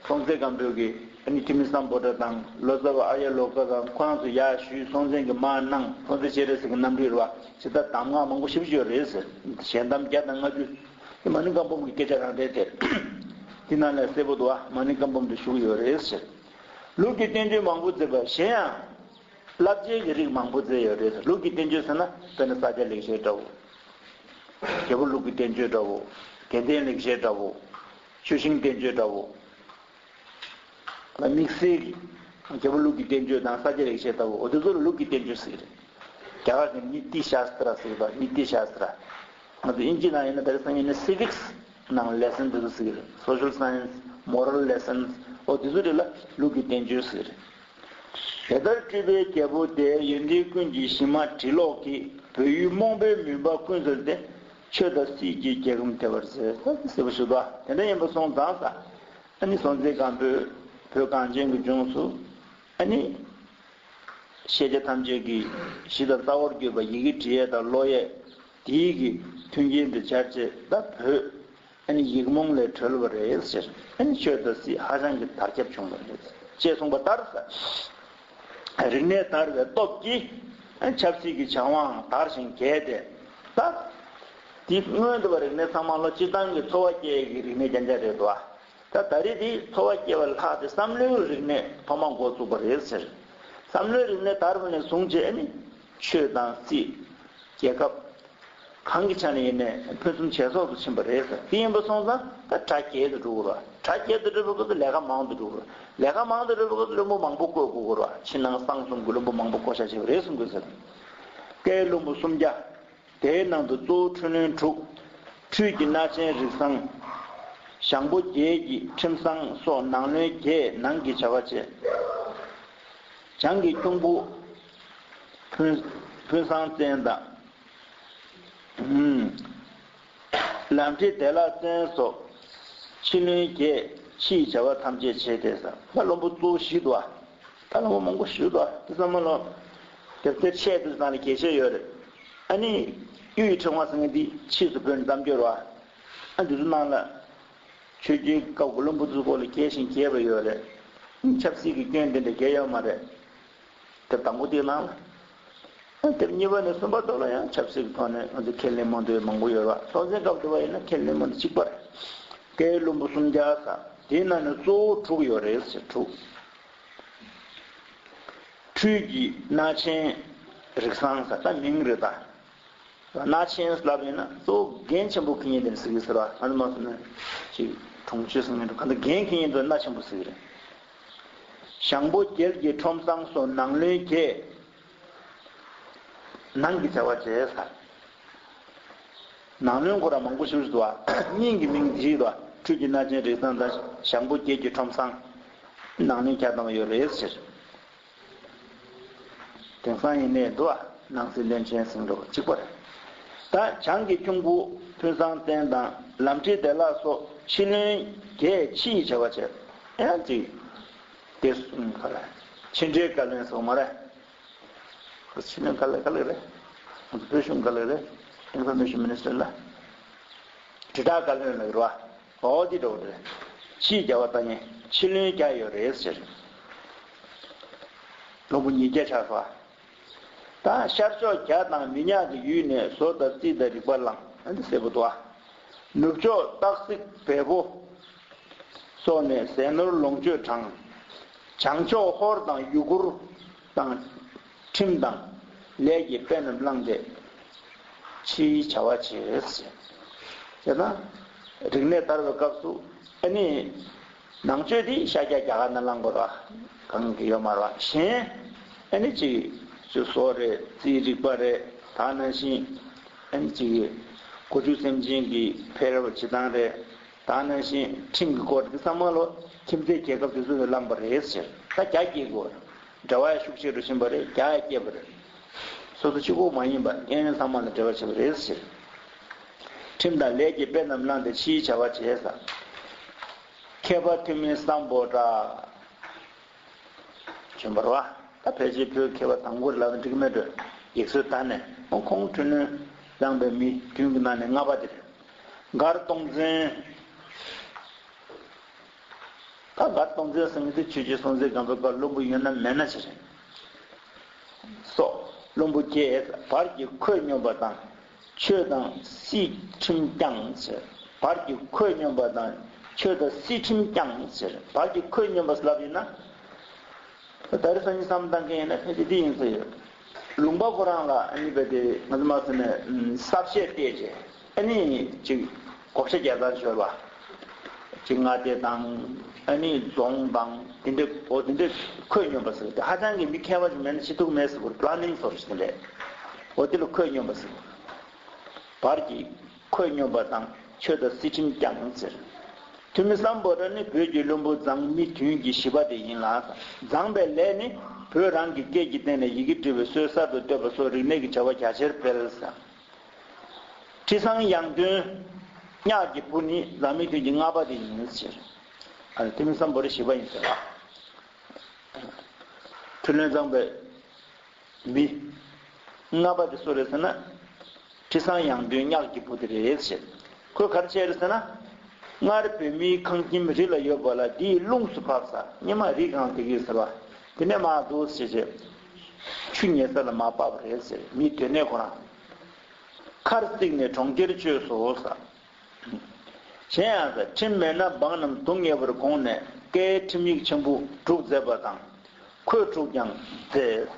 སྲོང་བཙན་སྒམ་པོ་གིས་ཨ་ནི་ཐིམ་ཕུ་སམ་བྷོ་ཊ་དང་ལོ་ཙཱ་བ་ཨཱརྱ་ལོ་ཀ་དང་ཁོ་རང་ཚོ་ཡར་ཞུས། སྲོང་བཙན་གྱིས་མར་གནང་། སྲོང་བཙན་སྤྱན་རས་གཟིགས་ཀྱི་རྣམ་སྤྲུལ་རེད་བ། ཇི་ལྟར་གདམས་ངག་མང་པོ་ཞེ་པོ་ཅིག་ཡོད་རེད་ཟེར། ཞལ་གདམས་བརྒྱ་དང་ལྔ་བཅུ། དེ་མ་ཎི་བཀའ་འབུམ་གྱི་སྐད་ཆ་རང་རེད་དེ། འདི་ནང་ལས་གསལ་པོ་འདུག་བ། མ་ཎི་བཀའ་འབུམ་དུ་བཞུགས་ཡོད་རེད་ཟེར། ལུགས་ཀྱི་བསྟན་བཅོས་མང་པོ་མཛད་པ་གཞན་ཡང་། བསླབ་བྱའི་གི་རིགས་མང་པོ་མཛད་ཡོད་རེད། ལུགས་ཀྱི་བསྟན་བཅོས་ཟེར་ན་དཔེར་ན་ས་སྐྱ་ལེགས་བཤད་འདྲ་བོ། རྒྱལ་པོ་ལུགས་ཀྱི་བསྟན་བཅོས་འདྲ་བོ། དགེ་ལྡན་ལེགས་བཤད་འདྲ་བོ། ཆུ་ཤིང་བསྟན་བཅོས་འདྲ་བོ། དམིགས་བསལ་གྱི་རྒྱལ་པོ་ལུགས་ཀྱི་བསྟན་བཅོས་དང་ས་སྐྱ་ལེགས་བཤད་འདྲ་བོ། འོ་དེ་ཚོ་ལ་ལུགས་ཀྱི་བསྟན་བཅོས་ཟེར་གི་རེད། རྒྱ་གར་གྱི་ནི་ཏི་ཤཱ་སྟྲ་ཟེར་གི་འདུག་ནི་ཏི་ཤཱ་སྟྲ། ང་ཚོ་དབྱིན་ཇི་ནང་ཡིན་ན་ད་རེས་སང་ཉིན་ནི་སི་ཝིག་སི་ནང་ལེ་སན་དེ་ཚོ་ཟེར་གི་རེད། སོ་ཤལ་སའེན་སི། མོ་རལ་ལེ་སན། འོ་དེ་ཚོ་རེད་ལ་ལུགས་ཀྱི་བསྟན་བཅོས་ཟེར་གི་རེད། དེ་ལྟར་སྤྲུལ་པའི་རྒྱལ་པོ་དེས་ཡོན་ཏན་ཀུན་གྱི་གཞི་མ་འབྲི་ཀློག་གིས་བོད་ཡུལ་རྨོངས་པའི་མུན་པ་ཀུན་སེལ་ཏེ་ཆོས་དང་སྲིད་ཀྱི་རྒྱལ་ཁམས་དེ་བར་སྩལ། ད་དེ་གསལ་པོ་ཞུ་དོ། དེ་འདྲ་ཡིན་པ་སོང་ཙང་ས། ཨ་ནི་སྲོང་བཙན་སྒམ་པོས་བོད་གངས་ཅན་གྱི་ལྗོངས་སུ་ཨ་ནི་ཤེས་བྱ་ཐམས་ཅད་ཀྱི་གཞི་དང་རྩ་བར་གྱུར་པ་ཡི་གེ་འབྲི་ཡས་དང་ཀློག་ཡས་དེའི་གི་མཐུན་རྐྱེན་དེ་སྦྱར་བྱས་ད་བོད། ཨ་ནི་ཡིག་རྨོངས་ལས་གྲོལ་བ་རེད་ཟེར། ཨ་ནི་ཆོས་དང་སྲིད་ཧ་ཅང་གི་དར་ཁྱབ་བྱུང་བ་རེད། ཅེས་གསུངས་པ་ལྟར། རིག་གནས་དར་བའི་སྟོབས་ཀྱིས་ཨ་ནི་ཆབ་སྲིད་ཀྱི་བྱ་བའང་དར་ཞིང་རྒྱས་ཏེ། ད་དེ་སྔོན་དུ་བ་རིག་གནས་ཚང་མ་ལོ་སྤྱིར་བཏང་གི་འཚོ་བ་སྐྱེལ་གྱི་རིག་གནས་རྐྱང་རྐྱང་རེད་དོ། ད་ད་རེས་དེ་འཚོ་བ་སྐྱེལ་བ་ལྷག་སྟེ་བསམ་བློའི་རིག་གནས་ཐོག་མ་འགོ་བཙུགས་པ་རེད་ཟེར། བསམ་བློའི་རིག་གནས་དར་བ་ནས་བཟུང་བྱས་ཨ་ནི་ཆོས་དང་སྲིད། རྒྱལ་ཁབ། གང་གི་ཆ་ནས་ཡིན་ནའི་ཕུན་སུམ་ཇེ་ཚོགས་སུ་ཕྱིན་པ་རེད་ཟེར། དེ་ཡིན་པ་སོང་ཙང་ད་གྲ་རྒྱས་སུ་འགྲོ་གི་རེད། གྲ་རྒྱས་སུ་འགྲོ་བའི་སྐབས་སུ་ལས་ཀ་མང་དུ་འགྲོ་གི་རེད། ལས་ཀ་མང་དུ་འགྲོ་བའི་སྐབས་སུ་བློན་པོ་མང་པོ་བསྐོ་དགོས་ཀྱི་རེད། ཕྱི་ནང་གསང་གསུམ་གྱི་བློན་པོ་མང་པོ་བསྐོ་བཞག་བྱས་པ་རེད་གསུང་གི་ཟེར། བཀའི་བློན་པོ་སུམ་བརྒྱ། དེའི་ནང་དུ་གཙོ་བོ་འཕྲུལ་བློན་དྲུག་འཕྲུལ་གྱི་སྣ་ཆེན་རིགས་བཟང་། ཞང་པོ་བརྒྱད་ཀྱི་ཁྲིམས་བཟང་སོགས་ནང་བློན་བརྒྱད་ནང་གི་བྱ་བ་བྱས། བྱང་གི་ཁྱུང་པོ་ཕུན། ཕུན་སུམ་ཚོགས་དང་། ལམ་འབྲས་བདེ་བླག་བཙན་སོགས། ཕྱི་བློན་བརྒྱད་ཕྱིའི་བྱ་བ་ཐམས་ཅད་བྱས་ཏེ་ཟེར། ད་བློན་པོ་གཙོ་བོ་བཞི་འདུག་བ། ད་བློན་པོ་མང་པོ་བཞི་འདུག་བ། དེ་ཚང་མ་ལོ། རྒྱབ་རྩེར་ཆད་དུ་ནང་ལ་རྒྱས་བཤད་ཡོད་རེད། ཨ་ནི། གཡུ་ཡི་ཕྲེང་བ་ཟེར་མཁན་འདི་ཕྱིས་སུ་བོད་ནས་གཏམ་རྒྱུད་རེད་བ། ཨ་འདི་ཚོ་ནང་ལ། ཆོས་བརྒྱུད་སྐབས་ཀྱི་བློན་པོ་ཚོའི་སྐོར་ལ་རྒྱས་ཤིང་རྒྱས་པ་ཡོད་རེད། ཆབ་སྲིད་ཀྱི་སྐྱོན་དེ་འདྲ་རྒྱས་ཡོད་མ་རེད། དེབ་དང་པོ་དེའི་ནང་ལ། དེབ་གཉིས་པ་ནས་གསུམ་པ་ཐོག་ལ་ཡང་ཆབ་སྲིད་ཀྱི་ཐོག་ནས་ང་ཚོ་ཁས་ལེན་མང་དུ་མང་པོ་ཡོད་རེད་བ། སྲོང་བཙན་སྐབས་དེ་བ་ཡིན་ན་ཁས་ལེན་མང་དུ་གཅིག་པ་རེད། བཀའི་བློན་པོ་སུམ་བརྒྱ་ཙམ་དེའི་ནང་ནས་གཙོ་བོ་དྲུག་ཡོད་རེད་ཟེར། དྲུག་ཁྲུས་ཀྱི་སྣ་ཆེན་རིགས་བཟང་ཟེར། ད་མིང་རེད་ད། སྣ་ཆེན་ལབ་ཡིན་ན་གཙོ་བོ་འགན་ཆེན་པོ་འཁྱེར་མཁན་དེ་ཟེར་གི་ཟེར་བ། ང་ཚོ་མ་སོང་ན་ཅིག་གྲོང་ཆོས་ཟེར་མཁན་འདྲ། གང་ལྟར་འགན་འཁྱེར་མཁན་དེ་སྣ་ཆེན་པོ་ཟེར་གི་རེད། ཞང་པོ་བརྒྱད་ཀྱི་ཁྲོམ་སྲང་སོགས་ནང་བློན་བརྒྱད། ནང་གི་བྱ་བ་བྱས་ཟེར། ནང་བློན་ཁོ་རང་མང་པོ་ཞིག་འདུག་བ། སྙིང་གི་མིང་འདི་ཞིག་འདུག་བ། ཁྲུས་ཀྱི་སྣ་ཆེན་རིགས་བཟང་དང་ཞང་པོ་བརྒྱད་ཀྱི་ཁྲོམ་སྲང་། ནང་བློན་བརྒྱ་ཐམ་པ་ཡོད་རེད་ཟེར། དེང་སང་ཡིན་ནའི་འདུག་བ། ནང་སྲིད་བློན་ཆེན་ཟེར་འགྲོ་བ་གཅིག་པ་རེད། ད་བྱང་གི་ཁྱུང་པོ་ཕུན་སུམ་ཚོགས་དང་ལམ་འབྲས་བདེ་བླག་སོགས་ཕྱི་བློན་བརྒྱད་ཕྱིའི་བྱ་བ་བྱས། ཡང་ཅིག་དེ་གསུམ་ག་ལ། ཕྱི་འབྲེལ་བཀའ་བློན་ཟེར་བ་མ་རེད། ཕྱི་བློན་ག་ལ་ག་ལ་རེད། བོད་གཞུང་ག་ལ་རེད། Information Minister ལ། དྲིལ་བསྒྲགས་བཀའ་བློན་ལ་རེད་བ། འོ་དེ་འདྲ་བོ་རེད། ཕྱིའི་བྱ་བ་ལྟ་མཁན་ཕྱི་བློན་བརྒྱ་ཡོད་རེད་ཟེར། བློན་པོ་ཉིས་བརྒྱ་ཆགས་སོ། ད་ཤར་ཕྱོགས་རྒྱ་དང་མི་ཉག་གི་ཡུལ་ནས་བཟོ་དང་རྩིས་དང་རིག་པ་བླངས། ཨ་འདི་གསལ་པོ་འདུག་བ། ནུབ་ཕྱོགས་སྟག་གཟིག་བལ་པོ་སོགས་ནས་ཟས་ནོར་ལོངས་སྤྱོད་དྲངས། བྱང་ཕྱོགས་ཧོར་དང་ཡུ་གུར་དང་ཁྲིམས་དང་ལས་ཀྱི་དཔེ་རྣམས་བླངས་ཏེ་ཕྱིའི་བྱ་བ་བྱས། བྱས་ན་རིག་གནས་དར་བའི་སྐབས་སུ་ཨ་ནི་ནང་ཆོས་འདི་ཤར་རྒྱག་རྒྱ་གར་ནས་བླངས་དགོས་ར་གང་གི་ཡོད་མ་རེད་བ། གཞན་ཨ་ནི་ཅིག་ཅིག་བཟོ་རེད། རྩིས་རིག་པ་རེད། ད་ནང་བཞིན་ཨ་ནི་ཅིག་སྒོ་ཕྱུགས་སེམས་ཅན་གྱི་ཕལ་བ་བྱེད་སྟངས་རེད། ད་ནང་བཞིན་ཁྲིམས་ཀྱི་སྐོར་འདི་ཚང་མ་ལོ་ཁྱིམ་མཚེས་རྒྱལ་ཁབ་དེ་ཚོ་ནས་བླངས་པ་རེད་ཟེར། ད་རྒྱ་སྐྱེས་དགོས། འབྲེལ་བ་ཡང་ཤུགས་ཆེ་རུ་ཕྱིན་པ་རེད། རྒྱ་ཡང་སྐྱེས་པ་རེད། སོ་སོ་གཅིག་པོ་མ་ཡིན་པ་གཡས་གཡོན་ཚང་མ་ལ་འབྲེལ་བ་བྱེད་པ་རེད་ཟེར། ཁྲིམས་དང་ལས་ཀྱི་དཔེ་རྣམས་བླངས་ཏེ་ཕྱིའི་བྱ་བ་བྱས་ཟེར། མཁས་པ་ཐོན་མི་སམ་བྷོ་ཊ་བྱོན་པ་རེད་བ། ད་ཕལ་ཆེར་བོད་མཁས་པ་དང་པོ་རེད་ལབ་ན་འགྲིག་གི་མེད་འགྲོ། ཡིག་སྲོལ་དར་ནས་ཁོང་འཁྲུལ་སྣོད་བླངས་པའི་མི་བདུན་གྱི་ནང་ནས་ལྔ་པ་དེ་རེད། མགར་སྟོང་བཙན། ད་མགར་སྟོང་བཙན་ཟེར་མཁན་དེ་ཆོས་རྗེ་སྲོང་བཙན་སྒམ་པོའི་སྐབས་བློན་པོ་ཡོད་ན་མེད་ན་ཅི་རེད། སོགས་བློན་པོ་བརྒྱད། བར་གྱི་ཁོད་སྙོམས་པ་དང་ཆོས་དང་སྲིད་ཁྲིམས་ཀྱང་ཟེར། བར་གྱི་ཁོད་སྙོམས་པ་དང་ཆོས་དང་སྲིད་ཁྲིམས་ཀྱང་ཟེར། བར་གྱི་ཁོད་སྙོམས་པ་ལབ་ཡིན་ན། ད་རེས་སང་ཉིན་བསམ་བློ་བཏང་མཁན་ཡིན་ན་ཕལ་ཆེར་འདི་ཡིན་ས་ཡོད། ལུང་པ་ཁོ་རང་ལ་ཨ་ནི་རྦད་དེ་ང་ཚོ་མ་ཟེར་ནས་ཨུམ་གསལ་བཤད་བལྟས་རྗེས་ཨ་ནི་ཅིག་བགོ་བཤའ་རྒྱག་སྟངས་ཤོར་བ། ཅིག་མངའ་སྡེ་དང་ཨ་ནི་རྫོང་དང་དེ་འདྲ་འོ་དེ་འདྲ་ཁོད་སྙོམས་པ་ཟེར་ཏེ་ཧ་ཅང་གི་མི་མཁས་པ་ཞིག་མེད་ན་བྱེད་ཐུབ་མེད་ཟེར་བ། པི་ལ་ནིང་བཟོ་རེད་ཟེར་རེད། འོ་དེ་ལ་ཁོད་སྙོམས་པ་ཟེར། བར་གྱི་ཁོད་སྙོམས་པ་དང་ཆོས་དང་སྲིད་ཁྲིམས་ཀྱང་ཟེར། ཐོན་མི་སམ་བྷོ་ཊ་ནི་བོད་ཀྱི་བློན་པོ་མཛངས་མི་བདུན་གྱི་བཞི་པ་དེ་ཡིན་ལ། མཛངས་པའི་ལས་ནི་བོད་རང་གི་སྐད་ཀྱི་སྟེང་ནས་ཡི་གེ་འབྲི་བའི་སྲོལ་གསར་དུ་གཏོད་པ་སོགས་རིག་གནས་ཀྱི་བྱ་བ་རྒྱ་ཆེར་སྤེལ། ཁྲི་སང་ཡང་སྟོན་གཉགས་ཀྱི་བུ་ནི་མཛངས་མི་བདུན་གྱི་ལྔ་པ་དེ་ཡིན་ཟེར། ཨ་ནི་ཐོན་མི་སམ་བྷོ་ཊ་བཞི་པ་ཡིན་ཟེར་བ། འཁྲུལ་སྣོད་མཛངས་པའི་མི། ལྔ་པ་དེ་སུ་རེད་ཟེར་ན། ཁྲི་སང་ཡང་སྟོན་གཉགས་ཀྱི་བུ་དེ་རེད་ཟེར། ཁོས་ག་རེ་བྱས་རེད་ཟེར་ན། སྔར་བོད་མིའི་ཁང་ཁྱིམ་རི་ལ་ཡོད་པ་ལ་འདིས་རླུངས་སུ་ཕབ་ས། སྙེ་མ་རི་སྒང་དེ་གིས་ཟེར་བ། དེ་ནས་མར་འདུག་ཟེར་བྱས། ཆུ་ཉེ་ས་ལ་མར་ཕབ་པ་རེད་ཟེར། མིའི་སྡོད་གནས་ཁོ་རང་། མཁར་བརྩིགས་ནས་གྲོང་ཁྱེར་བཅོས་སོ་ཟེར། གཞན་ཡང་ཟེར། ཁྲིམས་མེད་ན་འབངས་རྣམས་སྡུག་བསྔལ་བར་དགོངས་ནས་བཀའི་ཁྲིམས་ཡིག་ཆེན་པོ་དྲུག་མཛད་པ་དང་། ཁོད་དྲུག་ཀྱང་མཛད་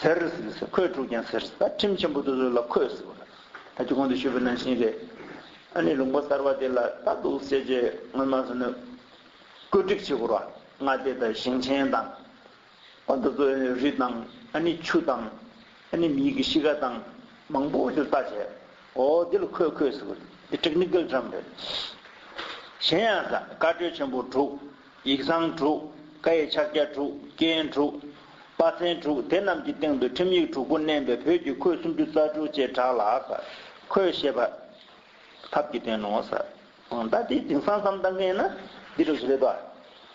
ཟེར། ཟེར་ཟེར། ཁོད་དྲུག་ཀྱང་ཟེར། ད་ཁྲིམས་ཆེན་པོ་དེ་ཚོ་ལ་ཁོད་ཟེར་བ། ད་ཅི་གོང་དུ་ཞུས་པ་ནང་བཞིན་རེད། ཨ་ནི་ལུང་པ་གསར་བ་དེ་ལ་ད་འདུག་ཟེར་རྗེས་སྔོན་མ་སོང་ན་བཀོད་སྒྲིག་བྱེད་དགོས་ར། མངའ་སྡེ་དང་ཞིང་ཆེན་དང་། ཨ་ད་ཚོ་རི་དང་ཨ་ནི་ཆུ་དང་ཨ་ནི་མིའི་གི་གཤིས་ཀ་དང་མང་པོ་ཞིག་ལྟ་བྱས། འོ་འདི་ལ་ཁོད་ཁོད་ཟེར་བ་རེད། འདི་ཊེག་ནི་ཀལ་ཊམ་རེད། གཞན་ཡང་ཟེར། བཀའ་གྲོས་ཆེན་པོ་དྲུག་ཡིག་ཚང་དྲུག་བཀའ་ཡི་ཕྱག་རྒྱ་དྲུག་རྐྱེན་དྲུག་པ་ཚན་དྲུག་དེ་རྣམས་ཀྱི་སྟེང་དུ་ཁྲིམས་ཡིག་དྲུག་པོ་བསྣན་པའི་བོད་ཀྱི་ཁོད་སུམ་ཅུ་རྩ་དྲུག་ཅེས་གྲགས་ལ། ཁོད་ཞེས་པ་ཐབས་ཀྱི་དོན་ནོ། ད་དེ་དེང་སང་བསམ་བཏང་མཁན་ན་འདི་འདྲ་ཞིག་རེད་དོ།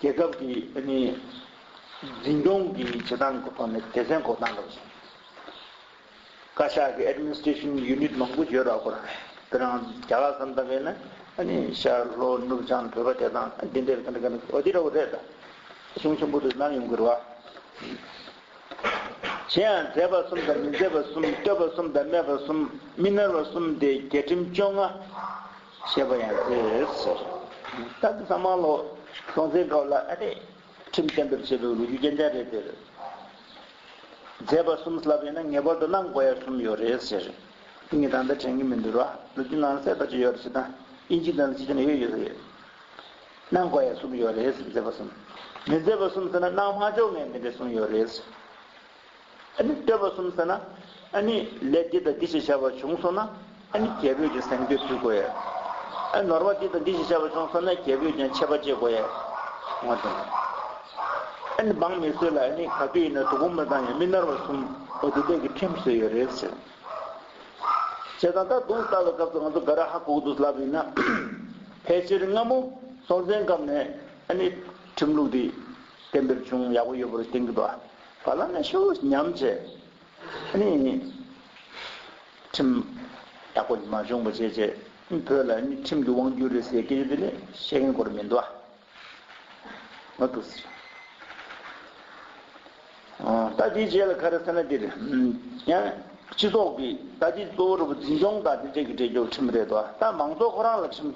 རྒྱལ་ཁབ་ཀྱི་ཨ་ནི་འཛིན་སྐྱོང་གི་བྱེད་སྟངས་ཀྱི་ཐོག་ནས་སྡེ་ཚན་འགོད་སྟངས་འདྲ་བ་ཞིག་བཀའ་ཤག་གི་administration unit མང་པོ་ཡོད་ར། ཁོ་རང་དེ་རང་རྒྱ་གར་བསམ་བཏང་མཁན་ན་ཨ་ནི་ཤར་ལྷོ་ནུབ་བྱང་བོད་པ་དེ་དང་འདི་འདྲའི་ག་འདྲ་ག་འདྲ་འོ་འདི་འདྲ་བོ་རེད། ད་གཞུང་ཆེན་པོ་དུ་ནང་ཡོང་གི་རེད་བ། གཞན་ཡང་མཛད་པ་གསུམ་དང་མི་མཛད་པ་གསུམ། བསྟོད་པ་གསུམ་དང་སྨད་པ་གསུམ། མི་ནོར་བ་གསུམ་སྟེ་རྒྱལ་ཁྲིམས་བཅོ་ལྔ་ཞེས་པ་ཡང་མཛད་ཟེར། ད་འདི་ཚང་མ་ལོ་སྲོང་བཙན་སྒམ་པོ་ལ་ཨ་ནི་ཁྲིམས་གཏན་འབེབས་བྱས་པའི་ལོ་རྒྱུས་རྐྱང་རྐྱང་རེད་དེ། མཛད་པ་གསུམ་ལབ་ཡིན་ན་ངེས་པར་དུ་གནང་དགོས་ཡ་གསུམ་ཡོད་རེད་ཟེར། ངས་ད་ལྟ་དྲན་གྱི་མི་འདུག་ར། ལོ་རྒྱུས་ནང་གསལ་ལྟ་ཅི་ཡོད་རེད་ཟེར་ན་ཨིན་ཇི་ནང་ལ་ཅི་བྱས་ན་ཡོད་ཡོད་ཟེར། གནང་དགོས་ཡ་གསུམ་ཡོད་རེད་ཟེར། མཛད་པ་གསུམ། མི་མཛད་པ་གསུམ་ཟེར་ན་གནང་མ་ཆོག་ངས་འདི་འདྲ་གསུམ་ཡོད་རེད་ཟེར། ཨ་ནི་བསྟོད་པ་གསུམ་ཟེར་ན། ཨ་ནི་ལས་འདི་དང་འདི་ཞིག་བྱ་བ་བྱུང་སོང་ན། ཨ་ནི་རྒྱལ་པོས་ཀྱི་གཟེངས་བསྟོད་ཕུལ་དགོས་ཡ། ཨ་ནོར་བ་འདི་དང་འདི་ཞིག་བྱ་བ་བྱུང་སོང་ན་རྒྱལ་པོས་ཀྱང་ཆད་པ་གཅོད་དགོས་ཡ། ངོ་དང་། ཨ་ནི་འབངས་མི་གསོད་ལ་ཨ་ནི་ག་དུས་ཡིན་ན་དོ་དགོང་མ་བཏང་ཡ་མི་ནོར་བ་གསུམ། འོ་དེ་འདྲ་གི་ཁྲིམས་བཟོས་ཡོད་རེད་ཟེར། བྱས་ཙང་ད་དུང་ལྟ་བའི་སྐབས་སུ་ང་ཚོ་ག་རེ་ཧ་གོ་གི་འདུག་ལབ་ཡིན་ན། ཕལ་ཆེར་སྔ་མོ་སྲོང་བཙན་སྒམ་པོ་ནས་ཨ་ནི་ཁྲིམས་ལུགས་འདི་གཏན་འབེབས་བྱུང་ཡག་པོ་ཡོད་པར་བསྟན་གྱི་འདུག་བར་ལ་ནས་ཤུགས་ཉམས་བྱས། ཨ་ནི་ཁྲིམས་ཡག་པོ་མ་བྱུང་བ་བྱས་བྱས། བོད་ལ་ཨ་ནི་ཁྲིམས་ཀྱི་དབང་སྒྱུར་རེད་ཟེར་སྐད་ཆ་དེ་ནི་བཤད་མཁན་སྐོར་མི་འདུག་བ། ང་འདུག་ཟེར། ཨ། ད་དེའི་རྗེས་ལ་ག་རེ་ཟེར་ན་འདིར། ཡང་སྤྱི་ཚོགས་ཀྱི་ད་ལྟའི་གཙོ་བོ་རུ་འཛིན་སྐྱོང་དང་དེ་འབྲེལ་གྱི་འབྲེལ་ཆོག་ཁྲིམས་རེད་དོ། ད་མང་ཚོགས་ཁོ་རང་ལ་ཁྲིམས།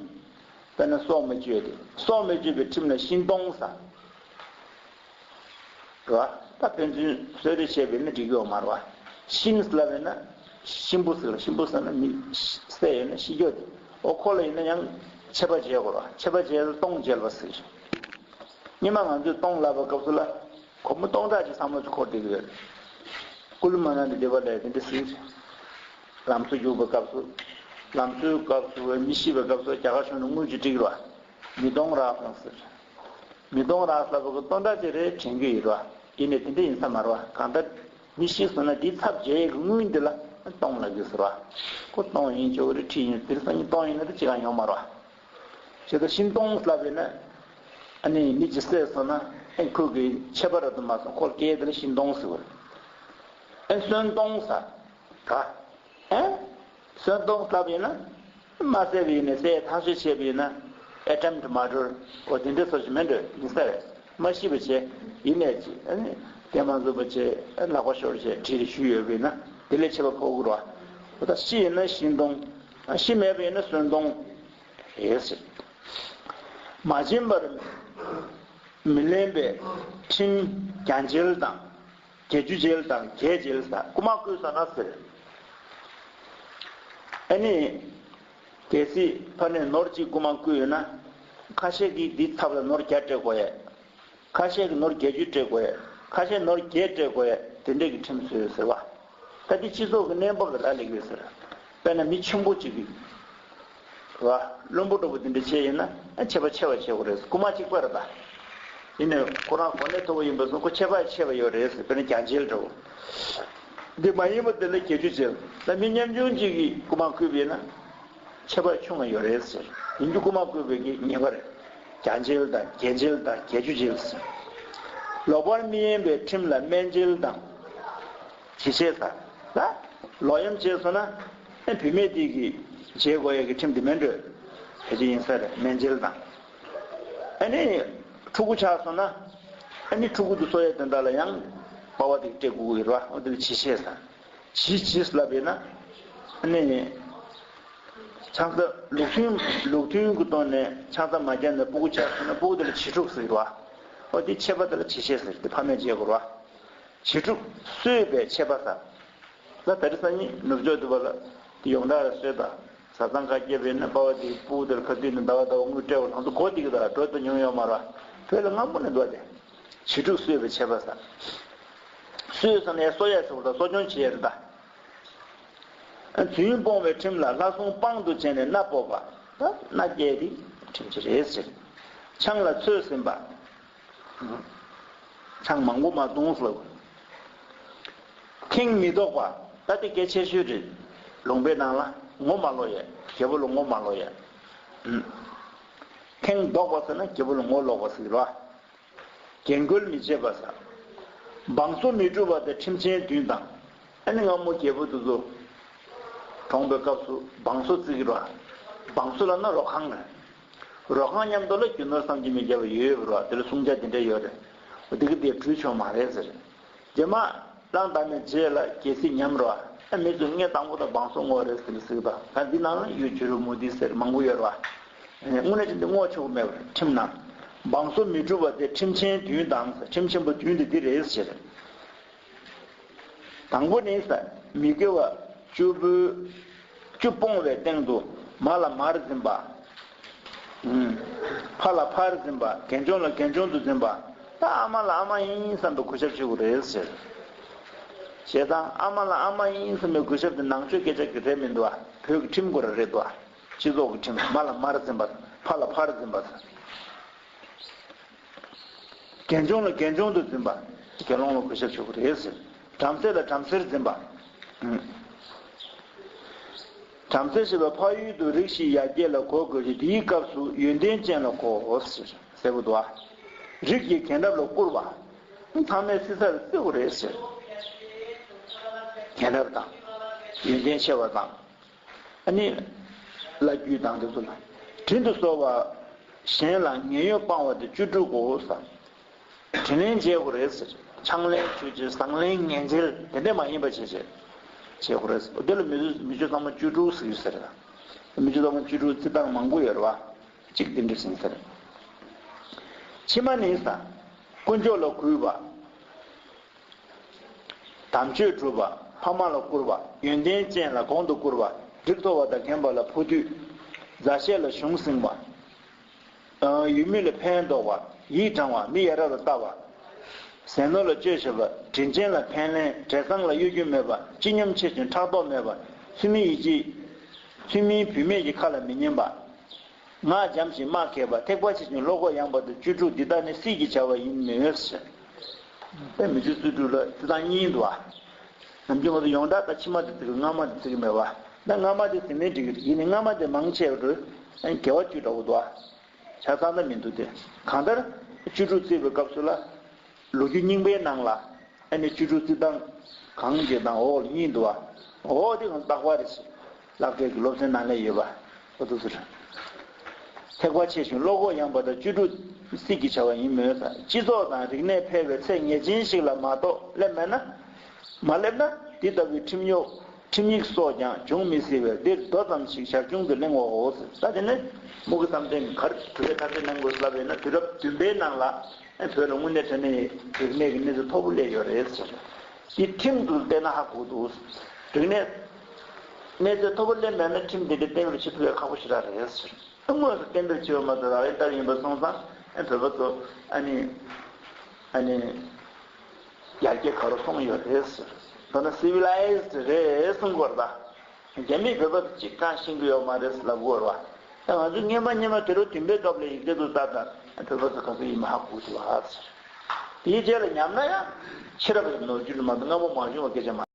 དཔེར་ན་སྲོག་མི་གཅོད་དེ། སྲོག་མི་གཅོད་པའི་ཁྲིམས་ལ་ཤིང་སྡོང་ཟེར། རེད་བ། ད་ཕན་ཚུན་གསོད་རེས་བྱས་པ་ཡིན་ན་འགྲིག་གི་ཡོད་མ་རེད་བ། ཤིང་ལབ་ཡིན་ན་གཤིན་པོ་ཟེར། གཤིན་པོ་ཟེར་ན་མི་བསད་ཡོད་ན་ཤི་རྒྱུ་དེ། ཨོ་ཁོ་ལ་ཡིན་ན་ཡང་ཆད་པ་བྱེད་དགོས་རེད་བ། ཆད་པ་བྱས་ལ་སྡོང་འཇལ་བ་ཟེར། སྔོན་མ་ང་ཚོས་སྡོང་ལབ་པའི་སྐབས་སུ་ལ་སྒོར་མོ་སྟོང་ཕྲག་ཅིག་བསམ་བློ་ཅིག་འཁོར་བསྡད་ཀྱི་ཡོད་རེད། ཀུ་ལུ་མ་ན་ལི་དེ་བ་ལས་དེ་འདྲ་ཟེར། ལམ་བཟོ་རྒྱུག་པའི་སྐབས་སུ། ལམ་བཟོའི་སྐབས་སུ་མི་ཤི་བའི་སྐབས་སུ་རྒྱ་གར་གཞུང་ནས་དངུལ་ཅིག་སྤྲད་ཀྱི་རེད་བ། མི་སྟོང་ཕྲག་ཟེར། མི་སྟོང་ཕྲག་ལབ་པ་གི་སྟོང་ཕྲག་ཅིག་རེད་དྲན་གྱི་ཡོད་རེད་བ། ཡིན་ནའི་དེ་འདྲ་ཡིན་ས་མ་རེད་བ། གང་ལྟར་མི་ཤི་སོང་ན་དེའི་ཚབ་བྱེད་ཡས་ཀྱི་དངུལ་འདི་ལ་སྡོང་ལབ་ཀྱི་ཟེར་བ། ཁོ་སྟོང་ཡིན་ཆོག་གི་རེད། ཁྲི་ཡིན། དེང་སང་ཉིན་སྟོང་ཡིན་ན་དེ་ཅི་གང་ཡོང་མ་རེད་བ། བྱས་ཙང་ཤིང་སྡོང་ལབ་ཡིན་ན། ཨ་ནི་མི་གཅིག་བསད་སོང་ན་ཨེ་ཁོ་གི་ཆད་པ་རག་ཏུ་མ་སོང་། ཁོ་ལ་སྐྱེས་དེ་ལ་ཤིང་སྡོང་ཟེར་བ་རེད། ཨེ་གསོན་སྡོང་ཟེར། ག་ཨེ་གསོན་སྡོང་ལབ་ཡིན་ན། མ་བསད་པ་ཡིན་ནའི་བསད་ཐག་གཅོད་བྱས་པ་ཡིན་ན། attempt murder འོ་དེ་འདྲ་སོགས་ཤིག་མེད་འགྲོ་ཡིན་ས་རེད། མ་ཤི་བ་བྱས་ཡིན་ནའི་ཅི་ཨ་ནི་དེ་མ་བཟོ་བ་བྱས་ལག་པ་ཤོར་བྱས་དྲིས་ཞུས་ཡོད་པ་ཡིན་ན་དེ་ལས་ཆད་པ་ཕོག་གི་རེད་བ། འོ་ད་ཤི་ཡིན་ན་ཤིང་སྡོང་། ཤི་མེད་པ་ཡིན་ན་གསོན་སྡོང་། རེད་ཟེར། མ་བྱིན་པར་མི་ལེན་པའི་ཁྲིམས་བརྒྱ་འཇལ་དང་། བརྒྱད་ཅུ་འཇལ་དང་བརྒྱད་འཇལ་ཟེར། རྐུ་མ་རྐུས་སོང་ན་ཟེར། ཨ་ནི། གལ་སྲིད་ཕ་ནས་ནོར་གཅིག་རྐུ་མ་རྐུས་ཡོད་ན། ཁ་ཤས་ཀྱིས་འདིའི་ཚབ་ལ་ནོར་བརྒྱ་སྤྲད་དགོས་ཡ། ཁ་ཤས་ཀྱིས་ནོར་བརྒྱད་ཅུ་སྤྲད་དགོས་ཡ། ཁ་ཤས་ནོར་བརྒྱད་སྤྲད་དགོས་ཡ། དེ་འདྲས་ཀྱི་ཁྲིམས་བཟོས་ཟེར་བ། ད་འདི་སྤྱི་ཚོགས་ཀྱི་གནས་བབ་ལ་རག་ལས་ཀྱི་ཡོད་ཟེར། དཔེར་ན་མི་ཆེན་པོ་གཅིག་གིས། རེད་བ། བླུན་པོ་འདྲ་པོ་དེ་འདྲ་བྱས་ཡིན་ན་ཨ་ཆད་པ་ཆེ་བ་བྱེད་དགོས་རེད། རྐུ་མ་གཅིག་པ་རེད་ད། ཡིན་ནའི་ཁོ་རང་གོ་གནས་མཐོ་པོ་ཡིན་པ་སོང་ཁོ་ཆད་པ་ཆེ་བ་ཡོད་རེད་ཟེར། དཔེར་ན་བརྒྱ་འཇལ་འདྲ་པོ། འདི་མ་ཡིན་པ་དེ་ལ་བརྒྱད་ཅུ་འཇལ། ད་མི་ཉམ་ཆུང་གཅིག་གིས་རྐུ་མ་རྐུས་པ་ཡིན་ན་ཆད་པ་ཆུང་བ་ཡོད་རེད་ཟེར། ཡིན་རྒྱུ་རྐུ་མ་རྐུས་པའི་གི་ཉེས་པ་རེད། བརྒྱ་འཇལ་དང་བརྒྱད་འཇལ་དང་བརྒྱད་ཅུ་འཇལ་ཟེར། ལོག་པར་མི་གཡེམ་པའི་ཁྲིམས་ལ་སྨན་འཇལ་དང་། ཇི་བྱས་ས། ལ། ལོག་གཡེམ་བྱས་སོང་ན། ཨེ་བུད་མེད་དེ་གིས་བྱེད་དགོས་ཡ་གི་ཁྲིམས་དེ་མེད་འགྲོ། ཕལ་ཆེར་ཡིན་ས་རེད། སྨན་འཇལ་དང་། ཨ་ནི། ཕྲུ་གུ་ཆགས་སོང་ན། ཨ་ནི་ཕྲུ་གུ་དེ་གསོ་ཡ་དོན་དག་ལ་ཡང་། པ་ཕ་དེ་གིས་སྤྲད་དགོས་ཀྱི་རེད་བ། འོ་དེ་ལ་ཇི་བྱས་ས། ཇི་ཇི་ལབ་ཡིན་ན། ཨ་ནི། ཆང་ས་ལུགས་མཐུན་ལུགས་མཐུན་གྱི་ཐོག་ནས་ཆང་ས་མ་བརྒྱབ་ནས་སྤུ་གུ་ཆགས་སོང་ན་སྤུ་གུ་དེ་ལ་བྱི་ཕྲུག་ཟེར་གྱི་རེད་བ། འོ་དེ་ཆད་པ་དེ་ལ་ཇི་བྱས་ཟེར། དེ་ཕ་མས་བྱེད་དགོས་རེད་བ། བྱི་ཕྲུག་གསོས་པའི་ཆད་པ་ཟེར། ད་དེ་རིང་སང་ཉིན་ནུབ་ཕྱོགས་དེ་བ་ལ་དེ་ཡོངས་གྲགས་ལ་གསོས་དང་བཟའ་ཚང་ཁ་སྐྱེས་པས་ན་པ་ཕ་དེ་སྤུ་གུ་དེར་ཁ་ཐུག་ནས་ཟླ་བ་ཟླ་བ་དངུལ་སྤྲད་པ་ལྷང་ཚོ་གོ་དེ་གི་ད་འགྲོ་དུ་མྱོང་ཡོད་མ་རེད། བོད་ལ་སྔ་མོ་ནས་འདུག་སྟེ། བྱི་ཕྲུག་གསོས་པའི་ཆད་པ་ཟེར། གསོས་ཟེར་ན་ཡང་གསོ་ཡ་ཟེར་བ་དང་གསོ་སྐྱོང་བྱེད་ཡ་རེད་ད། རྫུན་སྤོང་བའི་ཁྲིམས་ལ་ལྷ་སྲུང་དཔང་དུ་བྱས་ནས་མནའ་སྤོབས་པ། ད་མནའ་བསྐྱལ་དེ་ཁྲིམས་ཅིག་རེད་ཟེར། ཆང་ལ་ཚོད་ཟིན་པ། ཆང་མང་པོ་མ་འཐུང་ཟེར། ཁེངས་མི་ལྡོག་པ། ད་དེ་གལ་ཆེ་ཤོས་རེད། ལུང་པའི་ནང་ལ་ངོ་མ་ལོག་ཡ། རྒྱལ་པོ་ལ་ངོ་མ་ལོག་ཡ། ཨུམ། ཁེངས་ལྡོག་པ་ཟེར་ན་རྒྱལ་པོ་ལ་ངོ་ལོག་པ་ཟེར་གྱི་རེད་བ། རྒན་རྒོན་མི་བྱེད་པ་ཟེར། བང་སོ་མི་སྒྲུབ་པ་དེ་ཁྲིམས་ཆེན་བདུན་དང་། ཨ་ནི་སྔ་མོ་རྒྱལ་པོ་དེ་ཚོ་གྲོངས་པའི་སྐབས་སུ་བང་སོ་བརྩི་གི་རེད་བ། བང་སོ་ལབ་ན་རོ་ཁང་རེད། རོ་ཁང་མཉམ་དུ་ལ་རྒྱུ་ནོར་བསམ་གྱིས་མི་ཁྱབ་པ་ཡོད་ཡོད་པ་རེད་བ། དེ་ལ་སྲུང་བྱ་དེ་འདྲ་ཡོད་རེད། འོ་དེ་གི་དེ་བྲུས་ཆོག་མ་རེད་ཟེར། རྗེས་མ་གླང་དར་མའི་རྗེས་ལ་རྒྱལ་སྲིད་ཉམས་རོ། ཨ་མི་ཚོས་ངས་དང་པོ་དང་བང་སོ་བསྔོ་རེད་ཟེར་ནས་ཟེར་གི་འདུག་ད་འདི་ནང་ལ་ཡུལ་བྱུ་རུ་མུ་ཏིག་ཟེར་མང་པོ་ཡོད་རེད་བ། དངོས་གནས་ཅི་འདི་བསྔོ་ཆོག་གི་མེད་པ་རེད་ཁྲིམས་ནང་། བང་སོ་མི་སྒྲུབ་པ་དེ་ཁྲིམས་ཆེན་བདུན་དང་ཁྲིམས་ཆེན་པོ་བདུན་དེ་འདི་རེད་ཟེར། དང་པོ་ནི་ས་མི་དགེ་བ་བཅུ་པོའི་བཅུ་སྤོང་བའི་སྟེང་དུ་མ་ལ་མར་འཛིན་པ། ཨུམ། ཕ་ལ་ཕར་འཛིན་པ། རྒན་ཆུང་ལ་རྒན་ཆུང་དུ་འཛིན་པ། ད་ཨ་མ་ལ་ཨ་མ་ཡིན་བསམ་པའི་གུས་ཞབས་བྱེད་དགོས་རེད་ཟེར། བྱས་ཙང་ཨ་མ་ལ་ཨ་མ་ཡིན་བསམ་པའི་གུས་ཞབས་དེ་ནང་ཆོས་སྐད་ཆ་གི་རེད་མི་འདུག་ཨ། བོད་ཀྱི་ཁྲིམས་སྐོར་རེད་འདུག་ཨ། སྤྱི་ཚོགས་ཀྱི་ཁྲིམས། མ་ལ་མར་འཛིན་པ། ཕ་ལ་ཕར་འཛིན་པ། རྒན་ཆུང་ལ་རྒན་ཆུང་དུ་འཛིན་པ། དགེ་སློང་ལ་གུས་ཞབས་ཞུ་དགོས་རེད་ཟེར། བྲམ་ཟེ་ལ་བྲམ་ཟེར་འཛིན་པ། ཨུམ། བྲམ་ཟེ་ཞེས་པ་ཕ་ཡུལ་དུ་རིགས་ཤིག་ཡར་རྒྱས་ལ་གོ་དགོས་ཀྱི་དེའི་སྐབས་སུ་ཡོན་ཏན་ཅན་ལ་གོ་ཟེར་ཟེར་བ་འདུག་ཨ། རིགས་ཀྱི་རྒན་རབས་ལ་བཀུར་བ། ཚང་མས་སྲིད་ས་ལ་བརྩི་དགོས་རེད་ཟེར། རྒན་རབས་དང་། ཡོན་ཏན་ཆེ་བ་དང་། ཨ་ནི། བླ་བརྒྱུད་དང་དེ་ཚོ་ལ། དྲིན་དུ་གཟོ་བ། གཞན་ལ་ངན་གཡོ་སྤང་བ་དེ་བཅུ་དྲུག་གོ་ཟེར། དྲིན་ལན་འཇལ་དགོས་རེད་ཟེར། ཕྱག་ལན་མཆོད་བྱེད། བཟང་ལན་ངན་འཇལ་དེ་འདྲ་མ་ཡིན་པ་བྱེད་བྱེད། བྱེད་དགོས་རེད་ཟེར། དེ་ལ་མི་ཚོ་མི་ཆོས་ཚང་མ་བཅུ་དྲུག་ཟེར་གྱི་ཟེར། མི་ཆོས་ཚང་མ་བཅུ་དྲུག་བརྩི་སྟངས་མང་པོ་ཡོད་རེད་བ། གཅིག་དེ་འདྲ་ཟེར་གྱི་ཟེར། ཕྱི་མ་ནི་ཟེར། དཀོན་མཆོག་ལ་གུས་པ། དམ་ཆོས་སྒྲུབ་པ། ཕ་མ་ལ་བཀུར་བ། ཡོན་ཏན་ཅན་ལ་གོང་དུ་བཀུར་བ། རིགས་མཐོ་བ་དང་རྒན་པ་ལ་ཕོ་ཐུག་མཛའ་བཤེས་ལ་གཞུང་སྲིང་བ། ཡུལ་མི་ལ་ཕན་འདོགས་པ། ཡིད་དྲང་བ། མི་ཡ་རབས་ལ་ལྟ་བ། ཟས་ནོར་ལ་སྤྱོད་ཤེས་པ། དྲིན་ཅན་ལ་ཕན་ལན། བྲེལ་ཟིང་ལ་གཡོ་སྒྱུ་མེད་པ། སྤྱི་སྙོམས་ཆེ་ཞིང་ཕྲག་དོག་མེད་པ། ཚུལ་མིན་ཡིད་ཆེས། ཚུལ་མིན་བུད་མེད་ཀྱི་ཁ་ལ་མི་ཉན་པ། ངག་འཇམ་ཞིང་སྨྲ་མཁས་པ། ཐེག་པ་ཆེ་ཞིང་བློ་ཁོག་ཡངས་པ་དང་བཅུ་དྲུག་འདི་དག་ནི་སྲིད་ཀྱི་བྱ་བ་ཡིན་མོད་ཟེར། དཔེ་མི་ཆོས་བཅུ་དྲུག་ལ་བརྩི་སྟངས་གཉིས་འདུག་བ། ནམ་རྒྱུན་ང་ཚོ་ཡོངས་གྲགས་ད་ཕྱི་མ་དེ་བརྩི་གི་སྔ་མ་དེ་བརྩི་གི་མེད་བ། ད་སྔ་མ་དེ་བརྩི་ནའི་འགྲིག་གི་རེད། ཡིན་ནའི་སྔ་མ་དེ་མང་ཆེ་བ་དགེ་བ་བཅུ་འདྲ་བོ་འདུག་བ། ཆ་ཚང་ད་མི་འདུག་སྟེ། གང་ལྟར་བཅུ་དྲུག་བརྩི་བའི་སྐབས་སུ་ལ། ལོ་རྒྱུས་རྙིང་པའི་ནང་ལ། ཨ་ནི་བཅུ་དྲུག་བརྩི་སྟངས་གང་གི་དང་འོག་ལ་གཉིས་འདུག་བ། འོག་དེ་གང་རྟག་པ་རེད་ཟེར། སློབ་གྲྭའི་གི་སློབ་ཚན་ནང་ལ་ཡོད་པ། འོ་དེ་ཚོ་རེད། ཐེག་པ་ཆེ་ཞིང་བློ་ཁོག་ཡངས་པ་དང་བཅུ་དྲུག་སྲིད་ཀྱི་བྱ་བ་ཡིན་མོད་ཟེར། སྤྱི་ཚོགས་དང་རིག་གནས་འཕེལ་བའི་ཚད་ངེས་ཅན་ཞིག་ལ་མ་གཏོགས་སླེབས་མེད་ན། མ་སླེབས་ན་འདི་ལྟ་བུའི་ཁྲིམས་གཡོག་ཁྲིམས་ཡིག་སོགས་ཀྱང་འབྱུང་མི་སྲིད་པས། འདིར་མདོ་ཙམ་ཞིག་ཞར་བྱུང་དུ་གླེང་བའོ་ཟེར། ད་དེ་ནི་མུ་གེ་བསམ་གཏན་གྱིས་ག་རེ་གྲུབ་པའི་ཐ་ཚིག་གནང་དགོས་ལབ་ཡོད་ན། དུས་རབས་བདུན་པའི་ནང་ལ་བོད་ལ་དངོས་གནས་དྲང་གནས་རིག་གནས་ཀྱི་གནས་ཚད་མཐོ་པོ་སླེབས་ཡོད་རེད་ཟེར། དེ་ཁྲིམས་དུ་བལྟས་ན་ཧ་གོ་འདུག་རིག་གནས་གནས་ཚད་མཐོ་པོ་སླེབས་མེད་ན་ཁྲིམས་དེ་འདྲ་གཏན་འཁེལ་བྱེད་ཐུབ་ཡ་ཁག་པོ་ཞེ་དྲག་རེད་ཟེར། དངོས་སུ་གཏན་འབེབས་བྱས་པ་མ་གཏོགས་རང་རེ་ལྟར་ཡིན་པ་སོང་ཙང་བོད་པ་ཚོ་ཨ་ནི་ཨ་ནི་ཡར་རྒྱས་ག་རུ་སོང་ཡོད་རེད་ཟེར། མདོར་ན་སི་ཝི་ལའི་ཛི་ཌི་རེད་གསུང་གི་ཡོད་རེད་ད། རྒྱ་མིས་བོད་པ་ཚོ་གཅིག་ཀྱང་ཤེས་ཀྱི་ཡོད་མ་རེད་ཟེར་ལབ་ཀྱི་ཡོད་རེད་བ། ད་ང་ཚོས་སྔོན་མ་སྔོན་མ་དུས་རབས་བདུན་པའི་སྐབས་ལ་ཡིག་ཚད་དུ་བལྟས་ཙང་བོད་པ་ཚོ་ག་ཚོད་ཡིན་མིན་ཧ་གོ་ཐུབ་ཨ་ཟེར། དེའི་རྗེས་ལ་ཉམས་ན་ཡང་ཕྱི་རབས་ཀྱི་ལོ་རྒྱུས་ལ་མ་གཏོགས་སྔ་མོ་མ་བྱུང་བ་སྐད་ཆ་མ།